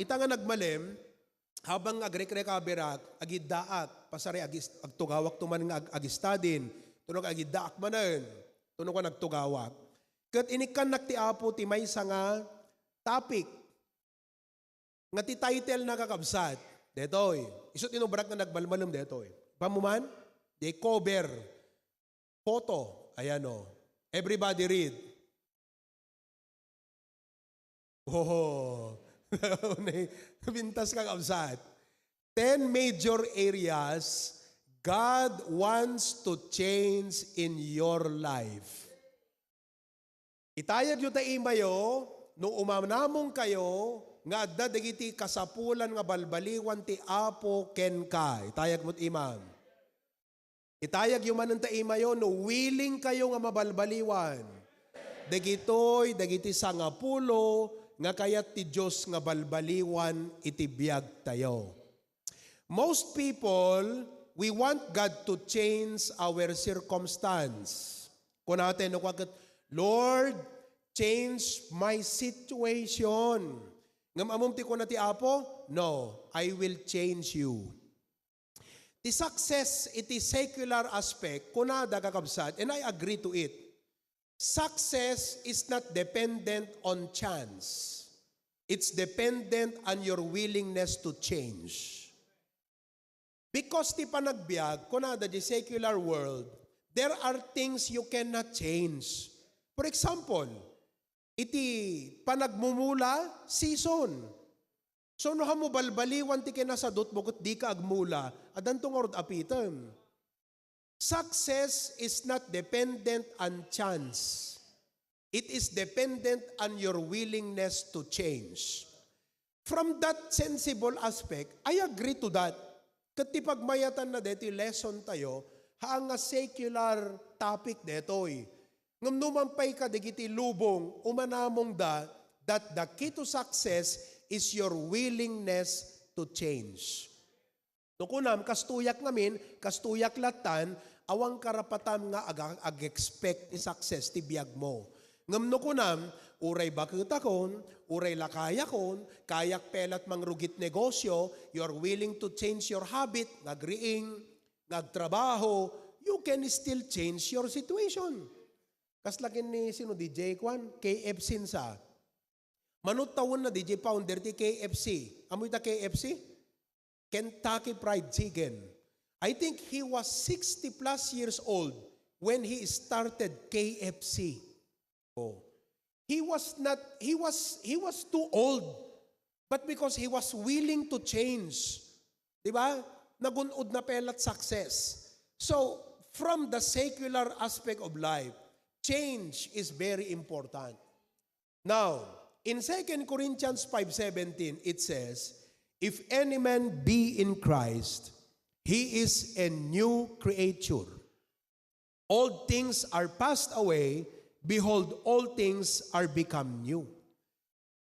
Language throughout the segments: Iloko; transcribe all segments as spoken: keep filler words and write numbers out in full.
Ita nga nagmalem, habang agrekrecoverak, agiddaak, pasari agis-, agtugawak to man nga ag-, agistadin, tunog agiddaak manen, tunog nga nagtugawak. Ket inikkannak ti Apo ti maysa nga topic, nga ti title na, kakabsat, detoy. Isu ti inubrak nga nagmalmalem detoy. Pamuman, the cover photo. Ayan, o. Everybody read. Oh. Bintas, kakabsat. Ten major areas God wants to change in your life. Itayagyo ta imayo, no umanamong kayo, nga adda dagiti kasapulan nga balbaliwan ti Apo kenka. Itayag met imam. Itayagyo manen ta imayo, no willing kayo nga mabalbaliwan. Dagitoy, dagiti sangapulo nga kayat ti Dios nga balbaliwan iti biag tayo. Most people, we want God to change our circumstance. Kunatayo no kuaket, "Lord, change my situation." Ngem ammom ti kuna ti Apo, "No, I will change you." Ti success iti secular aspect, kunada, kakabsat, and I agree to it. Success is not dependent on chance. It's dependent on your willingness to change. Because ti panagbiag, kunada di secular world, there are things you cannot change. For example, iti panagmumula, season. So, no, hammo balbaliwan ti kinasadutmo ket dika agmula, addanto ngarud apitem. Success is not dependent on chance. It is dependent on your willingness to change. From that sensible aspect, I agree to that. Ket ti pagmayatanna daytoy lesson tayo, haan nga secular topic daytoy. Ngem no mangpay ka dagiti lubong, umanamongda that the key to success is your willingness to change. No kunam, "Kastoyak ngamin, kastoyak lattan," awan karapatam nga aga-, ag-expect ti success ti biagmo. Ngem no kunam, "Uray baketakon, uray lakayakon, kayak pay lat mangrugit negosyo," you are willing to change your habit, nga agriing, nga agtrabaho, you can still change your situation. Kasla ken ni sino, D J kuan, K F C sa. Mano tawenna, D J, founder ti K F C. Ammo ita K F C? Kentucky Fried Chicken. I think he was sixty plus years old when he started K F C. Oh. He was not, he was, he was too old. But because he was willing to change, di ba? Nagun-od na pay lat success. So, from the secular aspect of life, change is very important. Now, in Second Corinthians five seventeen, it says, "If any man be in Christ, he is a new creature. Old things are passed away, behold, all things are become new."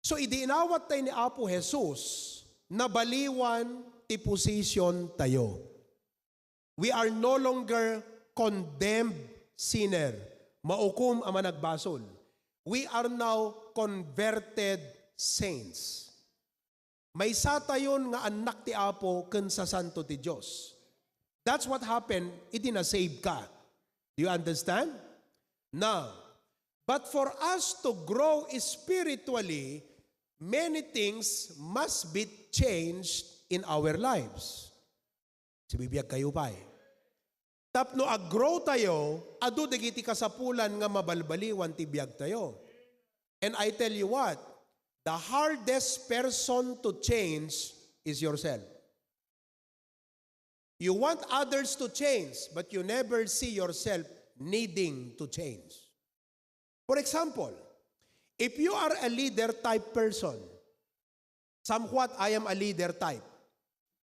So, idi inawat tayo ni Apo Jesus, nabaliwan ti position tayo. We are no longer condemned sinner, maukom a managbasol. We are now converted saints. Maysa tayon nga annak ti Apo ken sasanto ti Dios. That's what happened iti na-save ka. Do you understand? Now, but for us to grow spiritually, many things must be changed in our lives. Sibibiag kayo pay. Tapno ag-grow tayo, adu dagiti kasapulan nga mabalbaliwan ti biag tayo. And I tell you what, the hardest person to change is yourself. You want others to change, but you never see yourself needing to change. For example, if you are a leader type person, somewhat I am a leader type.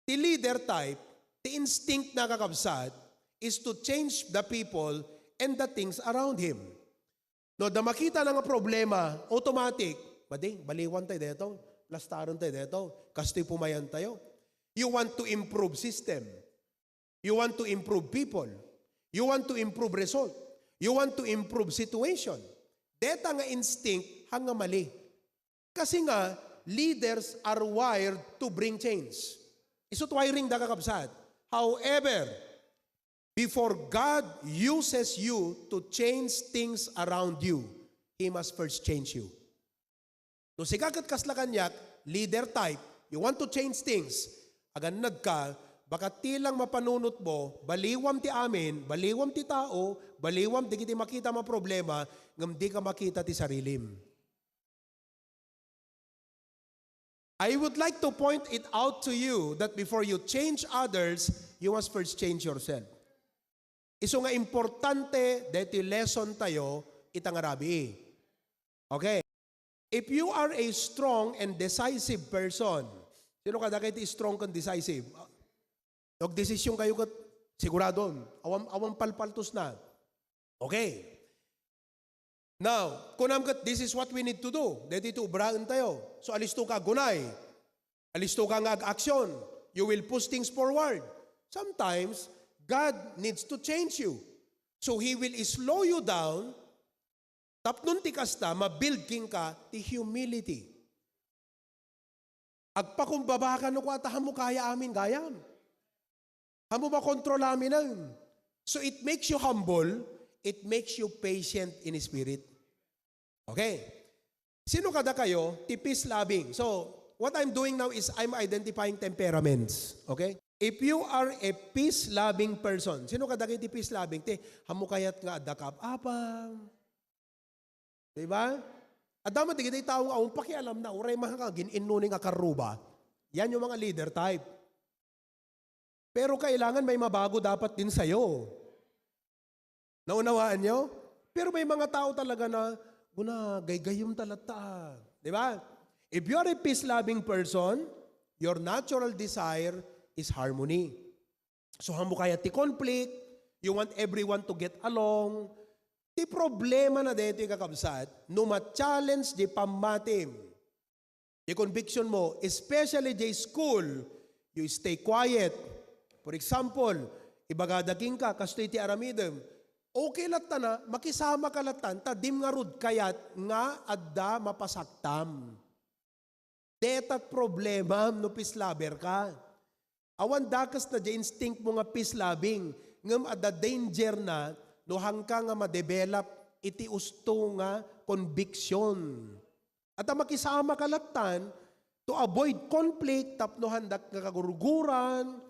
Ti leader type, ti instinct na, kakabsat, is to change the people and the things around him. No, da makita na nga problema, automatic, "Madi, baliwan tayo deto, plastaren tayo deto, kastoy pumayan tayo." You want to improve system. You want to improve people. You want to improve result. You want to improve situation. Deta nga instinct, haan nga mali. Kasi nga, leaders are wired to bring change. Isu't wiring da, kakabsat. However, before God uses you to change things around you, He must first change you. No sika ket kasla kaniak, leader type, you want to change things, agannad ka, baka ti lang mapanunot mo, baliwam ti amin, baliwam ti tao, baliwam dagiti makita a problema, ngem di ka makita ti sarilim. I would like to point it out to you that before you change others, you must first change yourself. Isu nga importante daytoy lesson tayo ita nga rabii. Okay. If you are a strong and decisive person, sino kadakayo ti strong ken decisive? Nagdesisyon kayo ket siguradon, awan, awan palpaltos na. Okay. Now, kunam ket, this is what we need to do. Daytoy ti obraen tayo. So, alisto ka, agunay. Alisto ka nga ag-action. You will push things forward. Sometimes, God needs to change you. So, He will slow you down. Tapno ti kasta, mabuild kenka ti humility. Agpakumbaba ka no kua ta, hammo kaya amin gayam. Hammo makontrol aminen. So it makes you humble, it makes you patient in spirit. Okay. Sino kadakayo ti peace loving? So, what I'm doing now is I'm identifying temperaments. Okay? If you are a peace loving person, sino kadakayo ti peace loving? Ti, hammo kayat nga adda kaap-apam. Di ba? Adda met dagiti tao nga awan pakialam na, uray man nga gin-innuning a karruba. Yan yung mga leader type. Pero kailangan may mabago dapat din sa'yo. Naunawaan nyo? Pero may mga tao talaga na, "Una, gaygayyem ta latta." Di ba? If you are a peace-loving person, your natural desire is harmony. So, hammo kayat ti conflict, you want everyone to get along. Ti problema na daytoy, kakabsat, no ma-challenge di pammatim, di conviction mo, especially di school, you stay quiet. For example, ibagada kenka, kastoy ti aramidem, okay latta na, makisama ka latta, ta dim ngarud kayat nga adda mapasaktam. Deta ti problemam no peace lover ka. Awan dakes na di instinct mo nga peace loving, ngem adda danger na no hanka nga ma-develop iti usto nga conviction. Adda makisama ka lattan to avoid conflict tapno handak nga kagurguran,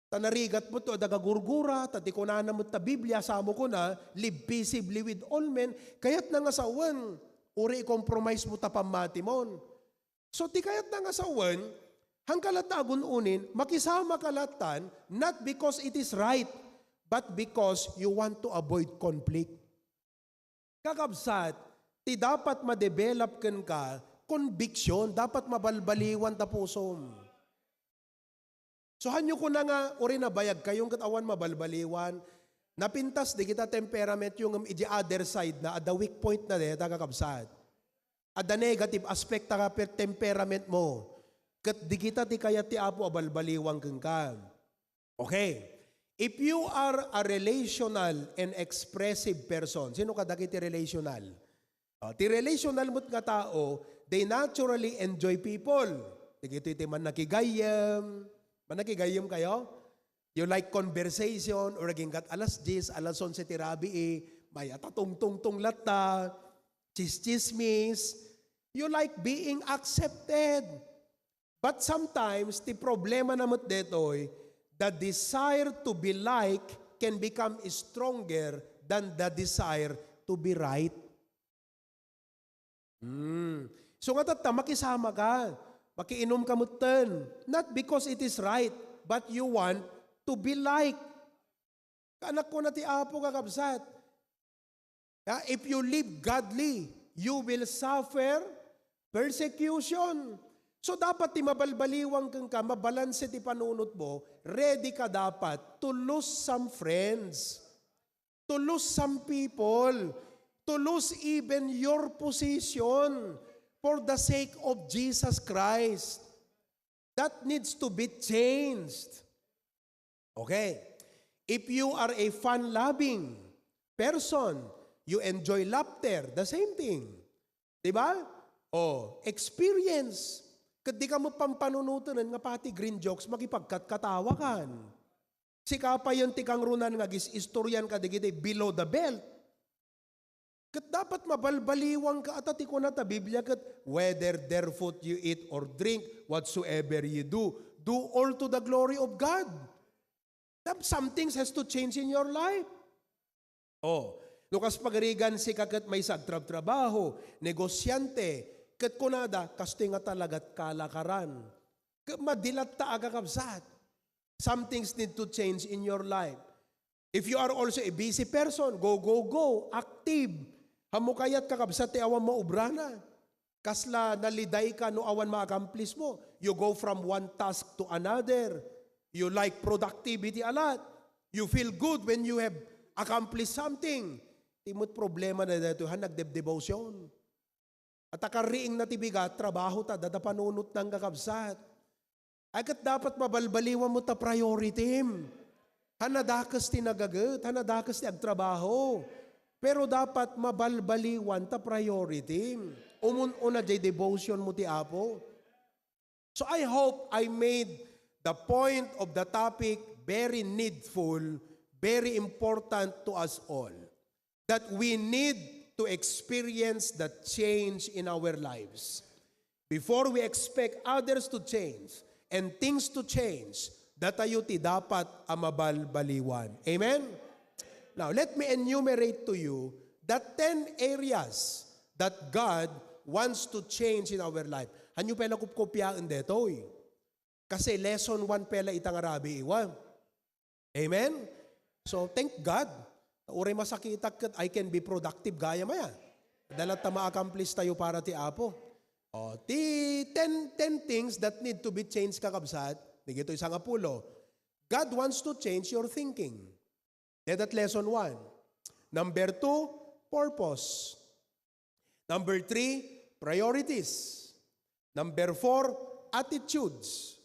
ta narigat mo to adda kagurgura, ta ti kunana met ta Biblia, samo kuna, "Live peaceably with all men," kayat na nga sawen, uri i-compromise mo ta pammatimon. So, ti kayat na nga sawen, hanka latta agun-unin, makisama ka lattan, not because it is right, but because you want to avoid conflict. Kakabsat, ti dapat ma-develop kenka, conviction, dapat mabalbaliwan ta pusom. So, hanyo kuna nga, uri nabayag kayo, ket awan mabalbaliwan. Napintas di kita temperament yung, um, iti other side na, adda weak point na deta, kakabsat. Adda negative aspect ta per temperament mo. Ket di kita ti kayat ti Apo a balbaliwan kenka. Okay. If you are a relational and expressive person, sino kadagiti relational? Ah, ti relational met nga tao, they naturally enjoy people. Dagitoy ti mannakigayyem. Mannakigayyem kayo? You like conversation, or aginggat alas diyes, alas onse ti rabii, mayat a tungtungtong latta, chischismis. You like being accepted. But sometimes, ti problema na met detoy, the desire to be like can become stronger than the desire to be right. Hmm. So nga tatta, makisama ka, makiinom ka metten, not because it is right, but you want to be like. Kaanak kuna ti Apo, kakabsat. Ah, if you live godly, you will suffer persecution. So, dapat ti mabalbaliwan kenka, mabalanse ti panunot mo, ready ka dapat to lose some friends, to lose some people, to lose even your position for the sake of Jesus Christ. That needs to be changed. Okay. If you are a fun-loving person, you enjoy laughter, the same thing. Di ba? Oh, experience. Ket dika met pampanunoten nga pati green jokes, makipagkatkatawakan. Sika payen ti kangrunan nga agis-istoryan kadagiti below the belt. Ket dapat mabalbaliwanka, ata ti kuna ta Biblia ket, "Whether therefore you eat or drink, whatsoever you do, do all to the glory of God." Tam-, some things has to change in your life. Oh, no kas pagarigan sika ket maysa agtrabtrabaho, negosyante, ket kunada, "Kastoy nga talagat kalakaran." Ket madilatta a kakabsat. Some things need to change in your life. If you are also a busy person, go, go, go, active. Hammo kayat kakabsat ti awan maubrana. Kasla naliday ka no awan ma-accomplish mo. You go from one task to another. You like productivity a lot. You feel good when you have accomplished something. Ti met problema na daytoy, han nagdebdebosyon. At akarriing na ti bigat, trabaho ta, dada panunot nang kakabsat. Ay, ket dapat mabalbaliwan mo ta priority. Han nadakes ti nagaget, han nadakes ti agtrabaho. Pero dapat mabalbaliwan ta priority. Umun-una jay devotion mo ti Apo. So I hope I made the point of the topic very needful, very important to us all, that we need to experience the change in our lives. Before we expect others to change and things to change, datayo ti dapat a mabalbaliwan. Amen? Now, let me enumerate to you the ten areas that God wants to change in our life. Hanyo pay la kopkopiaen detoy. Kasi lesson one pay la ita nga rabii, wa? Amen? So, thank God. Uray masakitak ket I can be productive gayam aya. Dala ta ma-accomplish tayo para ti Apo. O, ti ten, ten things that need to be changed, kakabsat, dagitoy sangapulo. God wants to change your thinking. That lesson one. Number two, purpose. Number three, priorities. Number four, attitudes.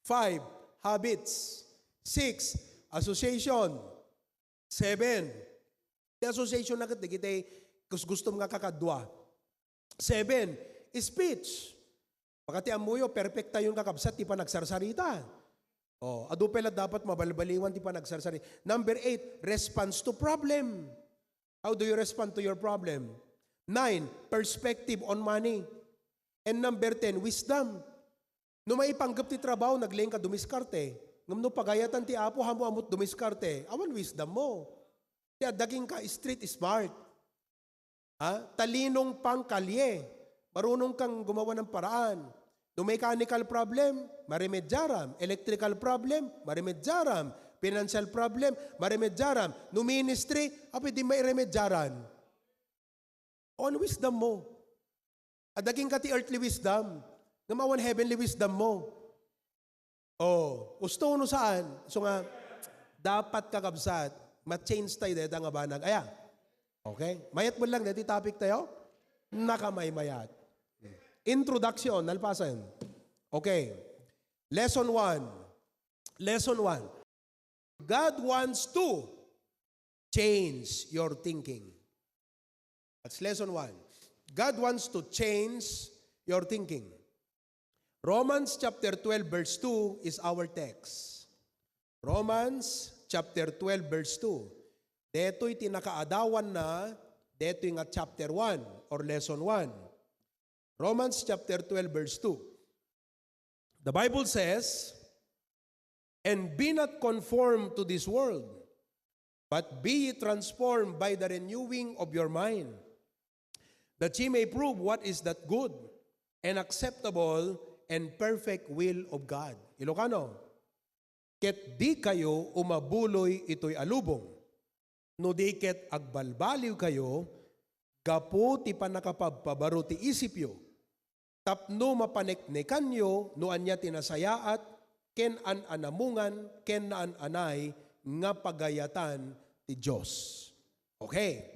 Five, habits. Six, association. Seven, ti association na ket dagiti gus-, gustom nga kakadua. Seven, speech. Baka ti ammoyo, perfect tayon, kakabsat, ti panagsarsarita. O, adu pay la dapat mabalbaliwan ti panagsarsarita. Number eight, response to problem. How do you respond to your problem? Nine, perspective on money. And number ten, wisdom. No maipanggep ti trabaho, naglaing ka dumiskarte. Ngem no pagayatan ti Apo, hammo-ammot dumiskarte. Awan wisdom mo. Ti adda kenka, street smart. Ha? Talinong pangkalye. Marunong kang gumawa ng paraan. No mechanical problem, maremedyaram. Electrical problem, maremedyaram. Financial problem, maremedyaram. No ministry, apay di mairemedyaran. Awan wisdom mo. Adda kenka ti earthly wisdom, ngem awan heavenly wisdom mo. O, usto no saan? So nga, dapat, kakabsat, ma-change tayo deta nga banag. Aya? Okay? Mayat mo lang deti topic tayo? Nakamaymayat. Introduction, nalpasan. Okay. Lesson one. Lesson one. God wants to change your thinking. That's lesson one. God wants to change your thinking. Romans chapter twelve verse two is our text. Romans chapter twelve verse two. Detoy ti nakaadawanna, detoy nga chapter one or lesson one. Romans chapter twelve verse two. The Bible says, "And be not conformed to this world, but be ye transformed by the renewing of your mind, that ye may prove what is that good and acceptable and perfect will of God." Ilocano, "Ket dikayo umabuloy itoy a lubong, no di ket agbalbaliwkayo gapu ti pannakapabpabaro ti isipyo, tapno mapaneknekanyo no ania ti nasayaat ken an-anamungan ken naan-anay nga pagayatan ti Dios." Okay.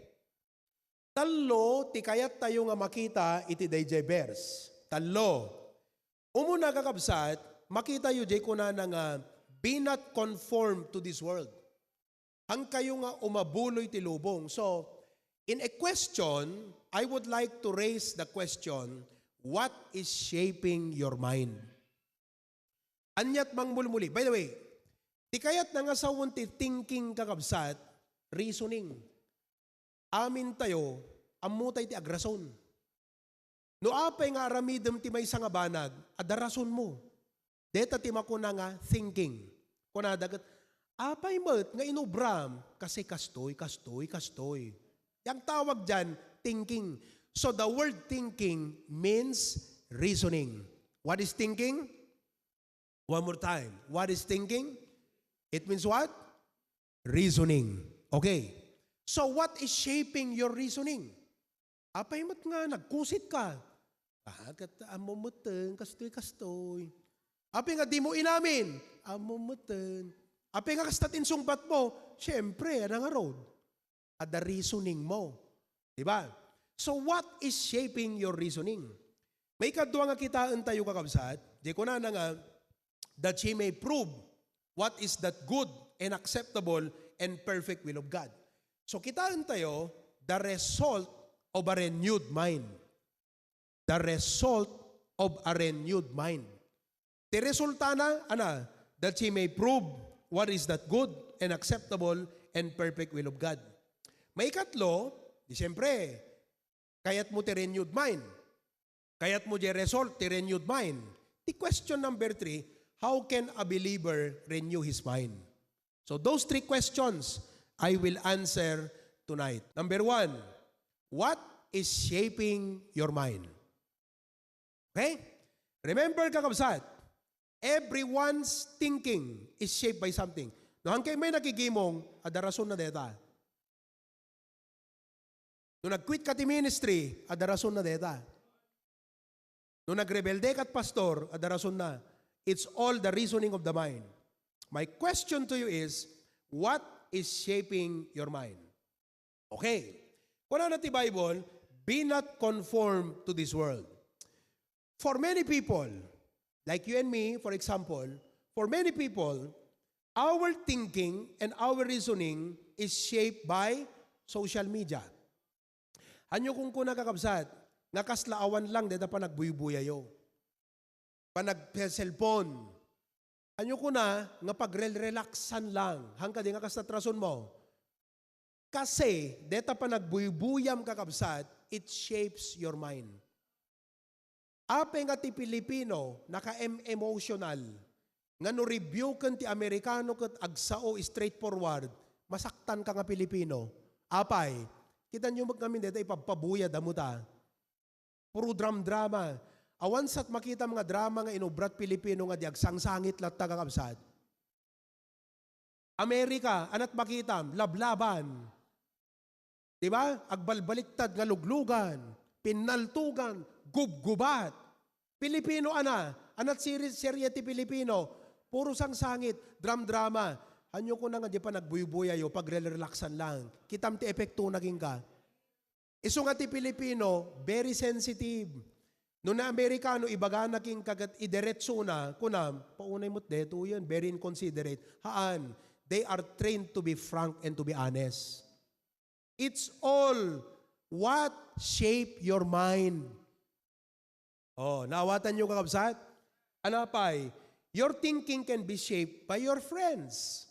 Tallo ti kayattayo nga makita iti dayjay verse. Tallo. Umuna, kakabsat, makitayo jay kunana nga, "Be not conformed to this world." Hankayo nga umabuloy ti lubong. So, in a question, I would like to raise the question, What is shaping your mind? Aniat mangmulmuli? By the way, ti kayatna nga sawen ti thinking, kakabsat, reasoning. Amin tayo, ammo tayo ti agrason. No apay nga aramidem ti maysa nga banag, adda rasonmo. Deta ti makuna nga thinking. Kunada ket, apay met nga inubram? Kasi kastoy, kastoy, kastoy. Yang tawag diyan, thinking. So the word thinking means reasoning. What is thinking? One more time. What is thinking? It means what? Reasoning. Okay. So what is shaping your reasoning? Apay met nga nagkusit ka? Ah, ket ammo metten, kastoy, kastoy. Apay nga dimo inamin? Ammo metten. Apay nga kasta ti insungbatmo? Siyempre, adda ngarud. Adda reasoningmo. Di ba? So what is shaping your reasoning? Maikadua nga kitaentayo, kakabsat, di kunana nga, that ye may prove what is that good and acceptable and perfect will of God. So kitaentayo, the result of a renewed mind. The result of a renewed mind. Ti resultana, ana, that ye may prove what is that good and acceptable and perfect will of God. Maikatlo, di siyempre, kayatmo ti renewed mind. Kayatmo diay result ti renewed mind. Ti question number three, how can a believer renew his mind? So those three questions I will answer tonight. Number one, what is shaping your mind? Okay? Remember, kakabsat, everyone's thinking is shaped by something. No, hangkay may nakigimong, adda rasonna deta. No nag-quit ka ti ministry, adda rasonna deta. No nagrebelde kat pastor, adda rasonna. It's all the reasoning of the mind. My question to you is, what is shaping your mind? Okay. Kunana ti Bible, "Be not conformed to this world." For many people, like you and me, for example, for many people, our thinking and our reasoning is shaped by social media. Hanyo kunkuna, kakabsat, nga kasla awan lang deta panagbuybuyayo. Panagcellphone. Hanyo kuna nga pagrelrelaxan lang. Hangkadi nga kasta ti rasonmo. Kasi, deta panagbuybuyam, kakabsat, it shapes your mind. Apay nga ti Pilipino, naka-em-, emotional, nga no rebuken ti Amerikano ket agsao straightforward, masaktan ka nga Pilipino. Apay, kitanyo met ngamin deta ipabpabuyad a muta. Puro dram-drama. Awan sat makitam nga drama nga inubrat Pilipino nga di agsangsangit latta, kakabsat. Amerika, anat makitam, lablaban. Di ba? Agbalbaliktad nga luglugan, pinnaltugan, gubgubat. Pilipino ana, anat seri-, serye ti Pilipino, puro sangsangit, dram-drama. Hanyo kuna nga di panagbuybuyayo, pagrelrelaxan lang. Kitam ti epektona kenka. Isu nga ti Pilipino, very sensitive. No na Amerikano, ibagana kenka ket idiretsona, kunam, "Paunay met detoyen, very inconsiderate." Haan, they are trained to be frank and to be honest. It's all what shape your mind. Oh, naawatanyo, kakabsat? Anapay, your thinking can be shaped by your friends.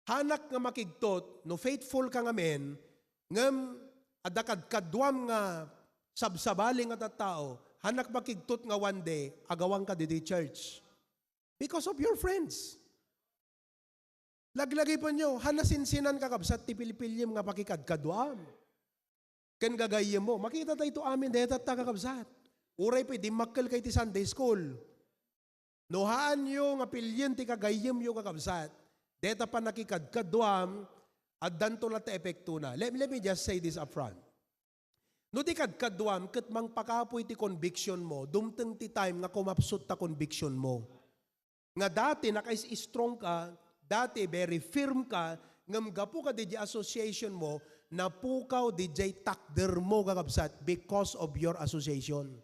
Hanak nga makigtot, no faithful ka ngamin, ngem adda kadkaduam nga sabsabali nga tattao, hanak makigtot nga one day, agawanka ditoy church. Because of your friends. Laglagipenyo, han nasinsinan, kakabsat, ti pilpiliem nga pakikadkaduam ken gagayyemmo. Makita tayo amin deta, kakabsat. Uray pay dimmakkel kay ti Sunday school. No haanyo nga pilien ti kagayyemyo, kakabsat, deta pannakikadkaduam, addanto latta epektona. Let, let me just say this upfront. No di kadkaduam ket mangpakapuy ti conviction mo, dumteng ti time nga kumapsut ta conviction mo. Nga dati naka-strong ka, dati very firm ka, ngem gapu ka didiay association mo, napukaw didiay takder mo, kakabsat, because of your association.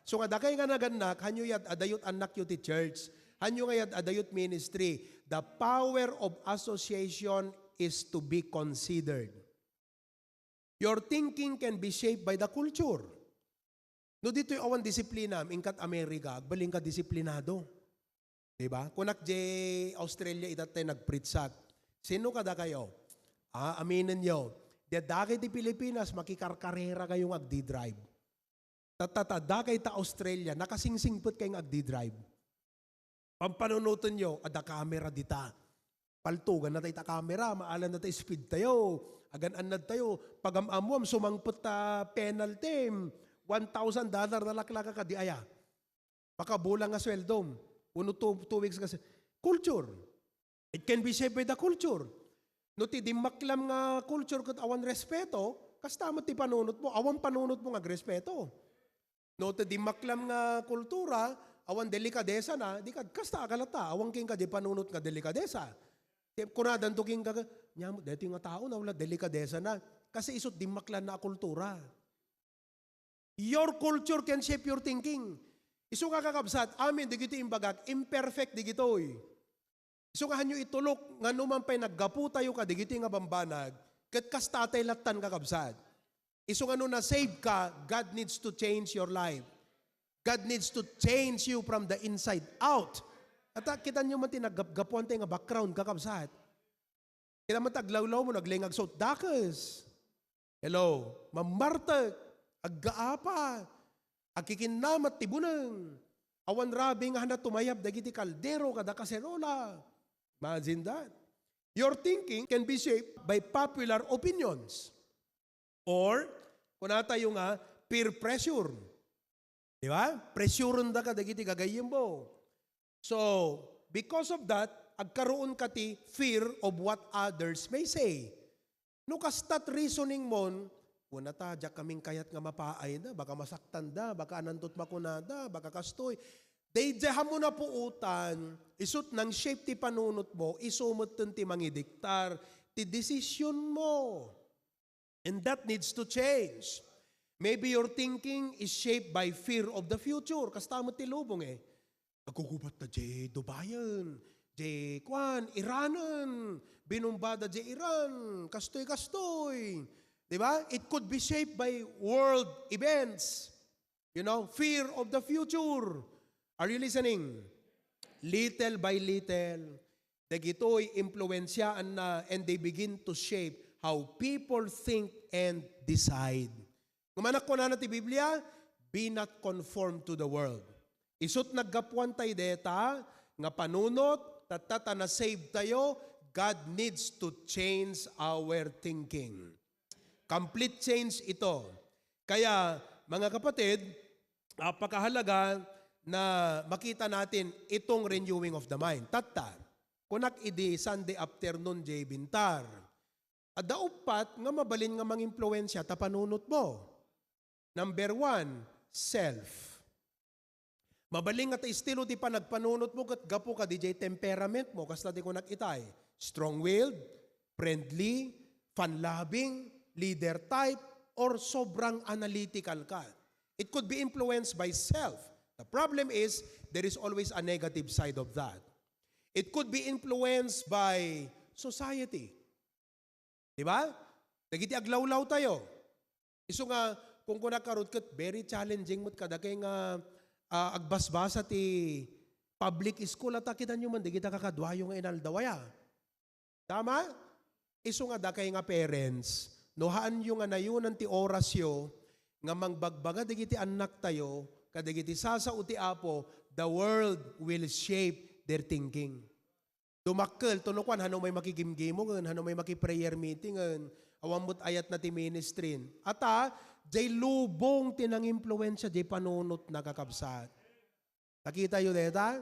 So nga dakay nga nagannak, hanyo yat adayot annakyo ti church, hanyo nga yat adayot ministry. The power of association is to be considered. Your thinking can be shaped by the culture. No ditoy awan disiplinam, inkat Amerika, agbalinka disiplinado. Di ba? Kunak di Australia, itattay nagpritsak. Sino kadakayo? Ah, aminen yo. Diyadda kay ti Pilipinas, makikarkarera kayo nga agdi-drive. Tatta, tadda kay ta Australia, nakasingsingpet kayo nga agdi-drive. Pampanunoten yo, adda camera dita. Paltugan na tayo ta camera, maalan na tayo speed tayo, agan-annad tayo, pagam-amuam, sumangpet ta penalty, one thousand dollar na laklaka ka di aya. Makabulang nga sweldom, uno two, two weeks kasi. Culture. It can be shaped by the culture. No ti dimmaklam nga culture ket awan respeto, kasta met ti panunot mo, awan panunot mo nga agrespeto. No ti dimmaklam nga kultura, awan delikadesa na, di kad-, kasta agalata, awan kenka di panunot nga delikadesa. Ti kunadanto kenka, "Nya mo, daytoy nga tao na wala delikadesa na." Kasi isut dimmaklan na a kultura. Your culture can shape your thinking. Isu nga kakabsat, amin digiti imbagak, imperfect digitoy. Isu nga hanyo itulok nga numan pay naggapu tayo kadigiti nga bambanag, ket kasta tay lattan, kakabsat. Isu nga no na-save ka, God needs to change your life. God needs to change you from the inside out. Ata, kita nyo man ti naggapgapuan tayo nga background, kakabsat. Kita man ti aglawlaw mo, naglengag sa dakes. Hello, mammartek, aggaapa, agkikinnamat ti buneng. Awan rabi nga handa tumayab dagiti kaldero kada kaserola. Imagine that. Your thinking can be shaped by popular opinions. Or, kuna tayo nga, peer pressure. Di ba? Pressurenda ka dagiti gagayyemmo. So, because of that, agkaroon ka ti fear of what others may say. No kastat reasoning mon, "Kuna ta, diak kamin kayat nga mapaayda, baka masaktanda, baka anantot makunada, baka kastoy." Daydiay mo napuotan, isut nang-shape ti panunot mo, isu metten ti mangidiktar ti decision mo. And that needs to change. Maybe your thinking is shaped by fear of the future. Kasta met ti lubong eh. Aggugubat ta di Dubayen, di kuan, Iranen, binumbada di Iran, kastoy-kastoy. Di ba? It could be shaped by world events. You know, fear of the future. Are you listening? Little by little, dagitoy impluensiaanna and they begin to shape how people think and decide. Kumanak kunana ti Biblia, "Be not conformed to the world." Isut naggapuan tay deta nga panunot, tatta ta na-save tayo, God needs to change our thinking. Complete change ito. Kaya, mga kapatid, apakahalaga na makita natin itong renewing of the mind. Tatta, kunak idi Sunday afternoon, J. Bintar, adda uppat nga mabalin nga mangimpluensia ta panunot mo. Number one, self. Mabalin nga ta estilo ti panagpanunot mo ket gapu kadi jay temperament mo, kasta ti kunak itay, strong-willed, friendly, fun-loving, leader type, or sobrang analytical ka. It could be influenced by self. The problem is, there is always a negative side of that. It could be influenced by society. Di ba? Dagiti aglawlaw tayo. Isu nga, kung kuna karot ket very challenging met kadakay nga, ah, agbasbasa ti public school, at kita nyo man, dagita kakaduayo nga inaldaw aya. Tama? Isu nga dakay nga parents, no haanyo nga nayunan ti orasyo nga mangbagbaga dagiti annak tayo, kadagiti sasao ti Apo, the world will shape their thinking. Dumakkel, to no kuan, hano may makigimgimongen, hano may maki-prayer meetingen, awan met ayat na ti ministry. Ata, jay lubong ti nangimpluensia, jay panunot na kakabsat. Nakita yo deta?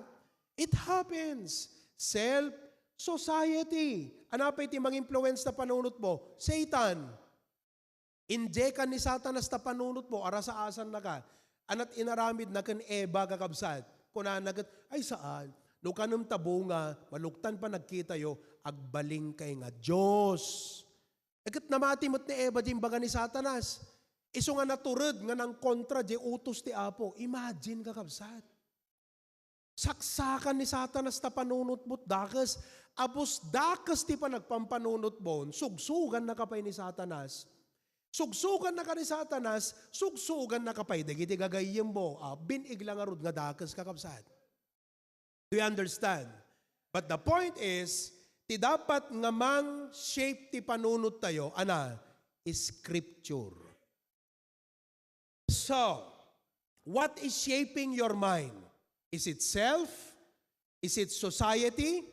It happens. Self, society. Anapay ti mangimpluens ta panunot mo? Satan. Injekan ni Satanas ta panunot mo, arasa-asan na ka. Anat inaramid na ken Eva, kakabsat. Kunana ket, "Ay saan, no kanem ta bunga, maluktan pa nagkita yo, agbalin kay nga Dios." Ket namati met ni Eva di imbaga ni Satanas. Isu nga natured nga nangkontra di utos ti Apo. Imagine, kakabsat. Saksakan ni Satanas ta panunotmo dakes. Abus dakes ti panagpampanunotmo, sugsugan na ka pay ni Satanas. Sugsugannaka ni Satanas, sugsugannaka pay dagiti gagayyemmo. Ah, bin-ig la ngarud nga dakes, kakabsat. Do you understand? But the point is, ti dapat nga mang-shape ti panunottayo, ana, Scripture. So, what is shaping your mind? Is it self? Is it society?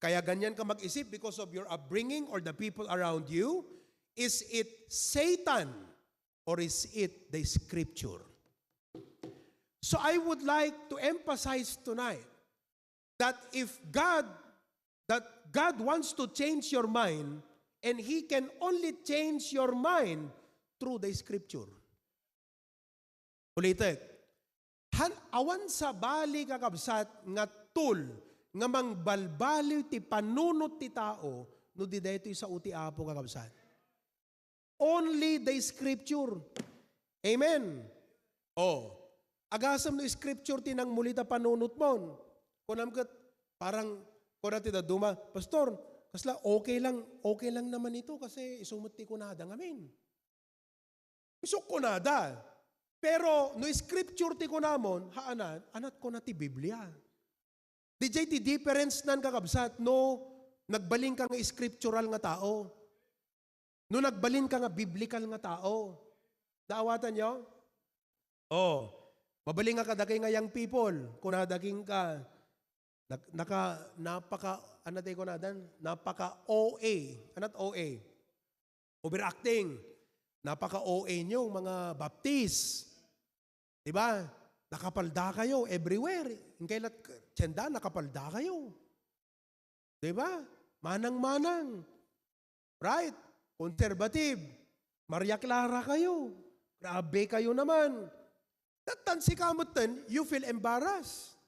Kaya ganyan ka mag-isip because of your upbringing or the people around you? Is it Satan or is it the scripture? So I would like to emphasize tonight that if God, that God wants to change your mind, and He can only change your mind through the scripture. Ulitek, han-, awan sabali, kakabsat, nga tool nga mangbalbaliw ti panunot ti tao no di daytoy sao ti Apo, kakabsat. Only the scripture. Amen. Oh, agasem no scripture ti nangmuli ta panunotmon. Kunam ket, parang, kuna ti dadduma, "Pastor, kasla okay lang, okay lang naman ito kasi isu met ti kunada ngamin." Isu kunada. Pero no scripture ti kunamon, haan, anat kuna ti Biblia. Didiay ti difference nan, kakabsat, no nagbalin ka nga scriptural nga tao. No nagbalin ka nga biblical nga tao. Naawatan yo? Oh, mabalin nga kadagay nga young people, kunada kenka, nak-, naka-, napaka, ano tayo kunadan? Napaka O A. Anat O A? Overacting. Napaka O A nyo, mga Baptist. Di ba? Nakapalda kayo everywhere. Yung kay lat-, tienda, nakapalda kayo. Di ba? Manang-manang. Right? Conservative. Maria Clara kayo. Grabe kayo naman. Tattan si kamutan, you feel embarrassed.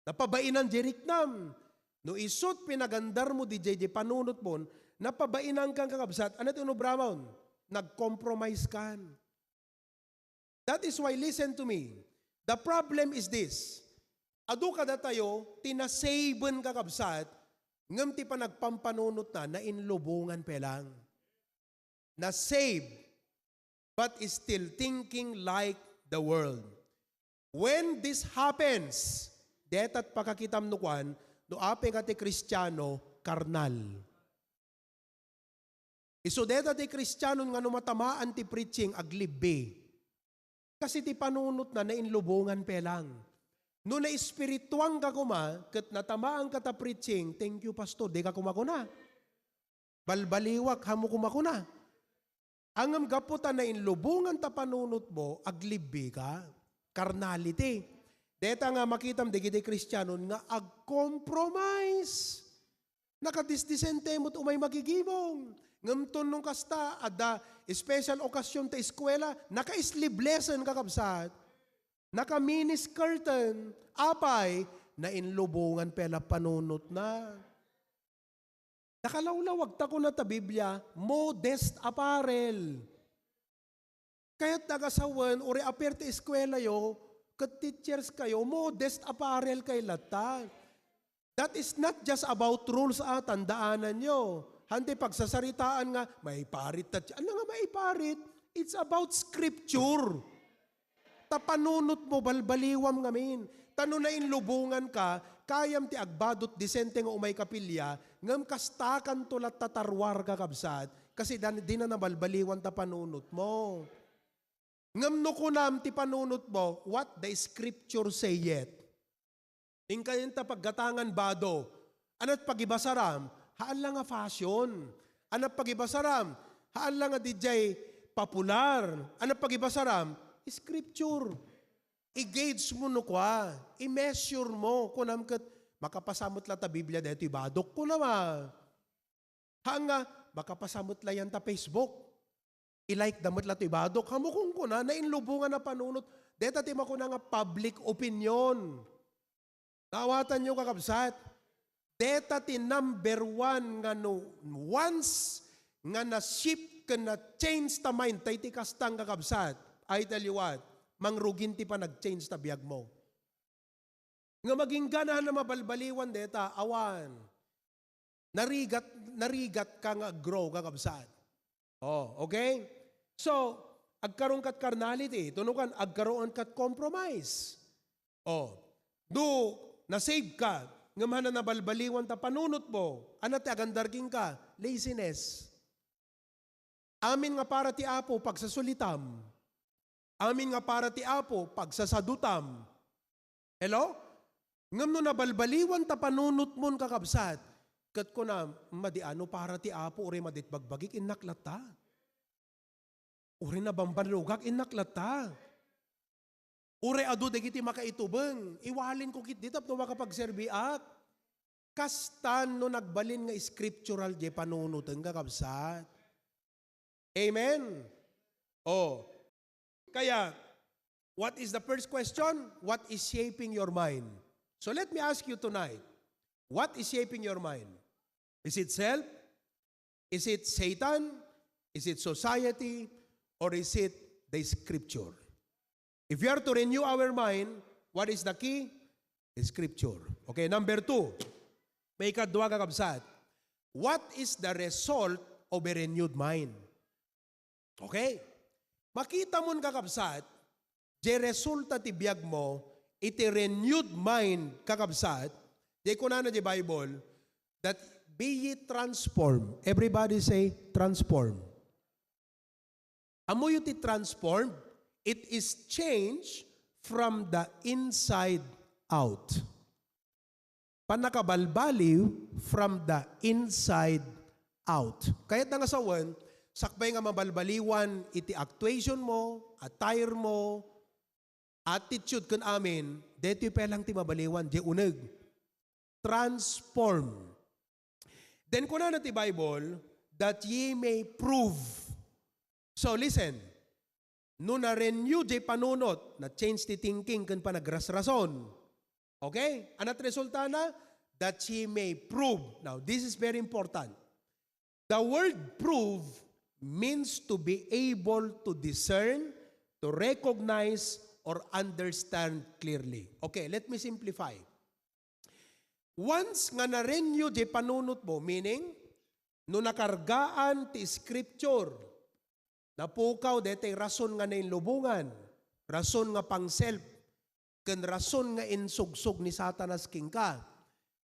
Napabainan di riknam. No isut pinagandarmo didiay di panunotmon, napabainan kan, kakabsat, ano ti inubramon? Nag-compromise kan. That is why, listen to me, the problem is this. Adu kadatayo ti nasaven, kakabsat, ngem ti panagpampanunotna, nainlubongan pay lang. Nasave, but is still thinking like the world. When this happens, deta ti pakakitam no kuan, no apay nga ti Kristiano, karnal. Isu deta ti Kristiano nga no matamaan ti preaching, aglibbi. Kasi ti panunotna, nainlubongan pay lang. No naespirituan ka koma, ket natamaan ka ta preaching, "Thank you, Pastor," di ka koma kuna. "Balbaliwak," hamo koma kuna. Ngem gapu ta nainlubongan ta panunotmo, aglibbi ka. Carnality. Deta nga makitam dagiti Kristianon nga agcompromise. Nakadisdisente met umay magigimong. Ngem ton no kasta, adda special okasyon ta eskuela, naka-sleeveless, kakabsat. Naka-miniskirten. Apay, nainlubongan pay la panunotna. Nakalawlawag ta kuna ta Biblia, modest apparel. Kayat dagasawen, uri apir ti eskuela yo, ket teachers kayo, modest apparel kay latta. That is not just about rules, ah, tandaanan yo. Hante pagsasaritaan nga, maiparit ta, ano nga maiparit? It's about scripture. Ta panunotmo, balbaliwam ngamin. Ta no nainlubongan ka, kayam ti agbadut disente nga umay kapilya, ngem kastakanto latta ta ruar, kakabsat, kasi dan-, dina nabalbaliwan ta panunotmo. Ngem no kunam ti panunotmo, what the scripture say yet? Inkayon ta paggatangan bado. Anat pagibasaram? Haan la nga fashion. Anat pagibasaram? Haan la nga didiay popular. Anat pagibasaram? Scripture. I-gauge mo no kua. I-measure mo. Kunam ket, "Makapasa met la ta Biblia daytoy badok," kunam a. Haan nga, "Makapasa met la yan ta Facebook. I-like da met la toy badok." Hamo kunkuna, nainlubongan a panunot. Deta ti makuna nga public opinion. Naawatan yo, kakabsat? Deta ti number one nga no, once nga na-shift ken na-change ta mind, tay ti kastang, kakabsat, I tell you what, mangrugin ti panag-change ta biagmo. Nga magingganahan a mabalbaliwan deta, awan. Narigat, narigat ka nga ag-grow, kakabsat. Oh, okay? So, agkaron kat carnality, tunukan, agkaron kat compromise. O, do, nasave ka, ngem hana nabalbaliwan ta panunotmo, ania ti agandar kenka? Laziness. Amin nga para ti Apo, pagsasulitam. Amin nga para ti Apo, pagsasadutam. Hello? Ngem no nabalbaliwan ta panunotmon, kakabsat, ket kuna, "Madi, ano para ti Apo, uray madi ti bagbagik, innak latta? Uray nabambannogak, innak latta? Uray adu dagiti makaitubeng, iwalinko ketdi tapno makapagserbiak." Kastan no nagbalin nga scriptural diay panunoten, kakabsat. Amen? Oh. Kaya, what is the first question? What is shaping your mind? So let me ask you tonight, what is shaping your mind? Is it self? Is it Satan? Is it society? Or is it the scripture? If we are to renew our mind, what is the key? The scripture. Okay, number two. Maikadua, kakabsat. What is the result of a renewed mind? Okay? Makitamon, kakabsat, diay resulta ti biagmo iti renewed mind, kakabsat, diay kunana diay Bible, that be ye transformed. Everybody say, "Transform." Ammoyo ti transformed? It is changed from the inside out. Pannakabalbaliw from the inside out. Kayatna nga sawen, sakbay nga mabalbaliwan iti actuation mo, attire mo, attitude ken amin, daytoy pay lang ti mabaliwan, diay uneg. Transform. Then kunana ti Bible, "That ye may prove." So listen, no na-renew diay panunot, na-change ti thinking ken panagrasrason. Okay? Ania ti resultana? "That ye may prove." Now, this is very important. The word prove means to be able to discern, to recognize, or understand clearly. Okay, let me simplify. Once nga na-renew diay panunotmo, meaning, no nakargaan ti scripture, napukaw daytay rason nga nainlubongan, rason nga pang-self, ken rason nga insugsog ni Satanas kenka,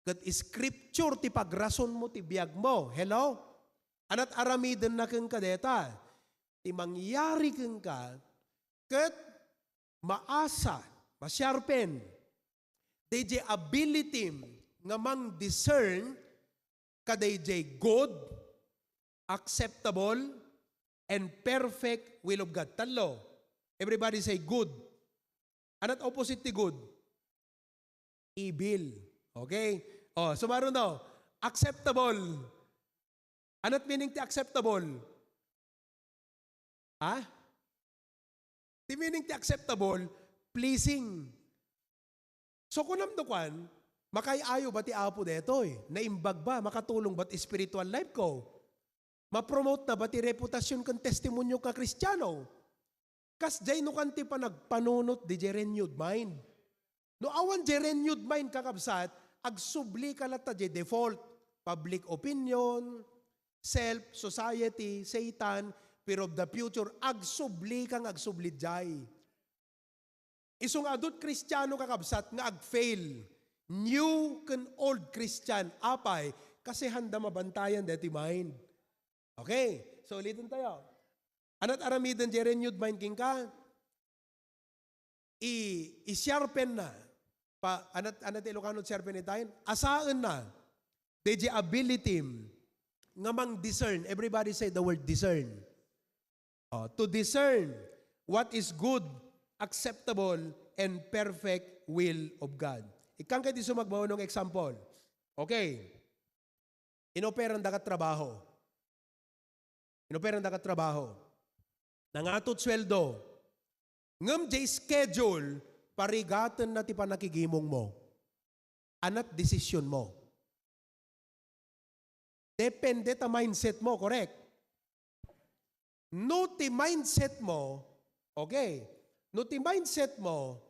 ket scripture ti pagrasonmo ti biagmo. Hello? Ania ti aramidenna kenka dayta? Ti mangyari kenka, ket maasa, masiarpen, daydiay ability nga mang-discern kadaydiay good, acceptable, and perfect will of God. Tallo. Everybody say, "Good." Ania ti opposite ti good? Evil. Okay? Oh, sumaruno. Acceptable. Ania ti meaning ti acceptable? Ha? Ti meaning ti acceptable, pleasing. So, kunam no kuan, makaay-ayo ba ti Apo daytoy? Naimbag ba? Makatulong ba ti spiritual life ko? Mapromote na ba ti reputasyon ken testimonio nga Kristiano? Kasdiay no kuan ti panagpanunot diay renewed mind. No awan diay renewed mind, kakabsat, agsubli ka latta diay default, public opinion, self, society, Satan, fear of the future, agsubli ka nga agsubli diay. Isu nga adu ti Kristiano, kakabsat, nga agfail. New ken old Christian, apay, kasi haanda mabantayan daytoy mind. Okay, so uliten tayo. Ania ti aramiden diay renewed mind kenka? I, i-sharpen na. Pa, ania, ania ti Ilocano ti sharpen itayen? Asaen na. Daydiay ability nga mang-discern. Everybody say the word discern. Oh, to discern what is good, acceptable, and perfect will of God. Ikkan kay ti sumagmamano nga example. Okay. Inoperan da kat trabaho. Inoperan da kat trabaho. Nangato ti sueldo. Ngem diay schedule, parigaten na ti pannakigimong mo. Ania ti desisyon mo? Depende ta mindset mo, correct? No ti mindset mo, okay, no ti mindset mo,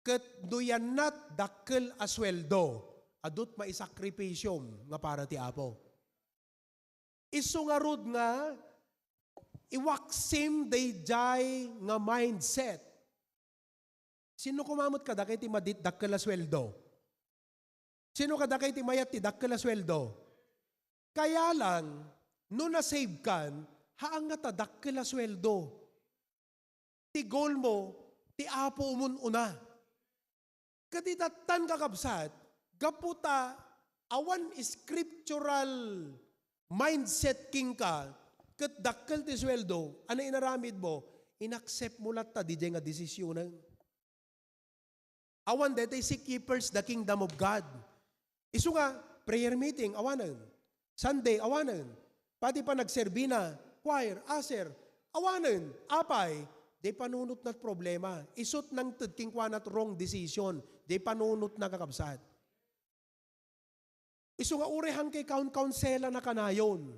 ket no yannat dakkel a sueldo, adut maisakripisyom nga para ti Apo. Isu ngarud nga iwaksim daydiay nga mindset. Sino koma met kadakay ti madit dakkel a sueldo? Sino kadakay ti mayat ti dakkel a sueldo? Kaya lang, no na-save kan, haan nga ta dakkel a sueldo. Ti goal mo, ti Apo umun-una. Ket itattan, kakabsat, gapu ta awan scriptural mindset kenka, ket dakkel ti sueldo, ano inaramid mo? Inaccept mo latta didiay nga desisionen. Awan daytoy seek ye first the kingdom of God. Isu nga, prayer meeting, awanen. Sunday, awanen. Pati panagserbi na, choir, usher, awanen. Apay, di panunot na problema. Isut nangted kenkuana wrong decision. Di panunot na, kakabsat. Isu nga uray han kay kaun-kaunselan a kanayon.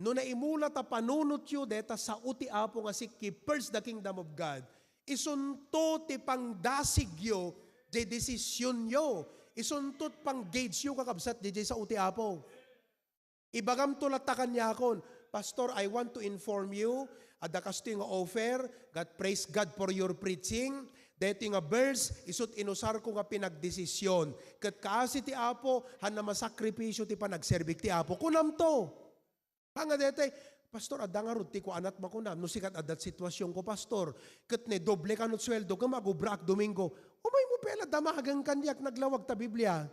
No naimula ta panunotyo deta sao ti Apo nga seek ye first the kingdom of God, isunto ti pangdasigyo jay desisionyo. Isunto ti pang-gaugeyo, kakabsat, jay sao ti Apo. Ibagamto latta kaniakon, "Pastor, I want to inform you, adda kastoy nga offer, God, praise God for your preaching. Daytoy nga verse, isut inusarko nga pinagdesision. Ket kaasi ti Apo, han na masakripisio ti panagserbik ti Apo." Kunamto. Haan nga daytoy, "Pastor, adda ngarud ti kuanat makunam, no sikat adda situasionko, Pastor. Ket ne doble kano sueldo, ket agubraak Domingo." Umaymo pay la damagen kaniak, naglawag ta Biblia.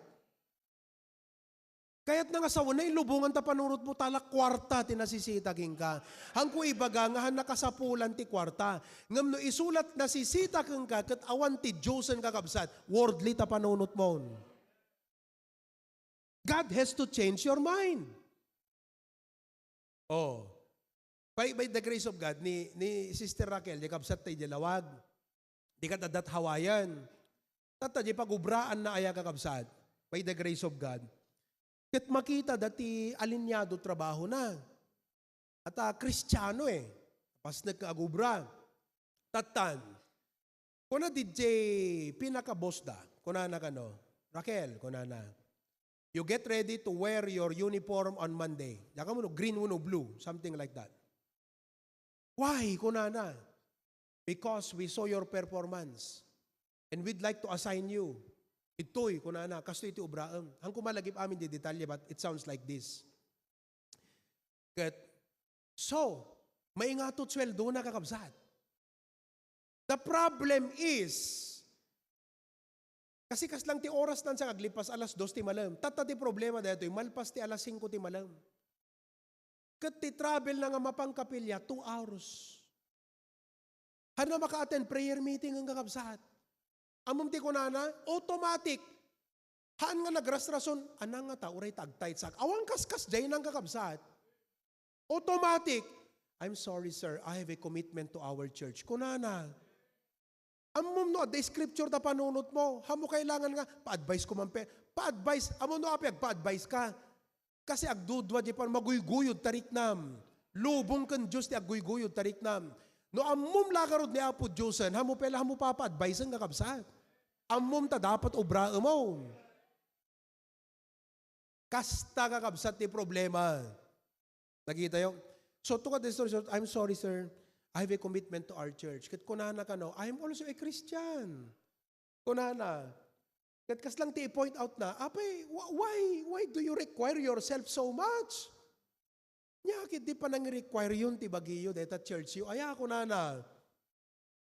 Kayatna nga sawen, nailubongan ta panunotmo, ta la kuarta ti nasisita kenka. Hanko ibaga nga han nakasapulan ti kuarta. Ngem no isu la ti nasisita kenka ket awan ti Diosen, kakabsat, worldly ta panunotmo. God has to change your mind. Oh. By, by the grace of God, ni, ni Sister Raquel, di kabsat ta idiay lawag. Di ket adda ti Hawaiian. Tatta, di pagubraanna aya, kakabsat. By the grace of God. Ket makita dati alinyado trabahona. At, ah, Kristiano, eh. Pasnek nga agubra. Tattan. Kuna diay pinaka-boss da. Kunana kano, "Raquel," kunana, "you get ready to wear your uniform on Monday." Diak ammo no green wenno blue, something like that. "Why?" kunana. "Because we saw your performance and we'd like to assign you." "Ditoy," kunana, "kastoy ti ubraem." Hanko malagip amin di detalye, but it sounds like this. Ket, so, maingato ti sueldona, kakabsat. The problem is, kasi kasla ti oras na sa aglipas alas dos ti malem. Tatta ti problema daytoy, malpas ti alas singko ti malem. Ket ti travel na nga mapan kapilya, two hours. Haan na maka-attend prayer meeting, kakabsat. Ammom ti kunana, automatic. Haan nga nagrasrason, "Ania ngata, uray ta agtithes ak." Awan kaskasdiay, kakabsat. Automatic. "I'm sorry, sir. I have a commitment to our church." Kunana. Ammom no adda scripture ta panunotmo. Haan mo kailangan nga, "Pa-advise ko man pe." Pa-advise. Ammom no apay agpa-advise ka. Kasi agdudua diay pan-, maguyguyod ta riknam. Lubong ken Dios ti aguyguyod ta riknam. No ammom la ngarud ni Apo Diosen, haan mo pay la, haan mo papa-advisen, kakabsat. Ammom ta dapat ubraem. Kasta, kakabsat, ti problema. Nakitayo? So, to cut the story short, "I'm sorry, sir. I have a commitment to our church." Ket kunana kano, "I am also a Christian." Kunana. Ket kasla ti i-point out na, "Apay, wh-, why, why do you require yourself so much? Ania ket di panangrequireyon ti bagiyo dayta churchyo?" Aya kunana.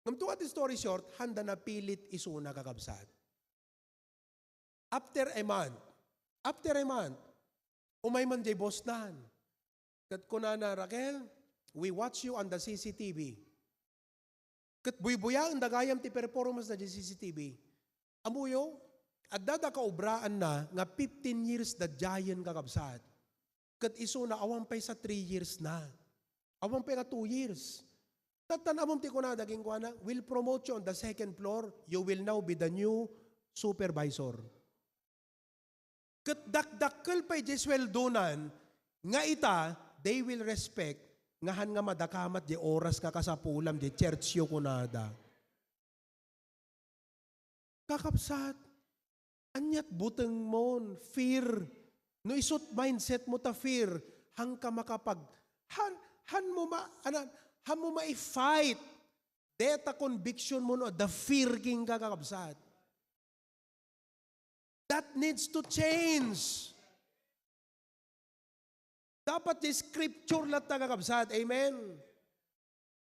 Ngem to cut the story short, haan da napilit isuna, kakabsat. After a month, after a month, umay man diay boss na. Ket kunana, "Raquel, we watch you on the C C T V." Ket buybuyaen da gayam ti performance na diay C C T V. Ammoyo, adda da kaubraanna nga fifteen years da diayen, kakabsat. Ket isuna, awan pay sa three years na. Awan pay nga two years. Tattan, ammom ti kunada kenkuana, "We'll promote you on the second floor. You will now be the new supervisor." Ket dakdakkel pay diay sueldonan, nga ita, they will respect, nga haan nga madakamat diay oras nga kasapulam diay churchyo, kunada. Kakabsat, aniat butengmon? Fear. No isut mindsetmo ta fear, haanka makapag-, haan, haan mo ma-, anan, Haanmo mai-fight deta conviction mo no adda fear kenka, kakabsat. That needs to change. Dapat ti scripture latta, kakabsat. Amen?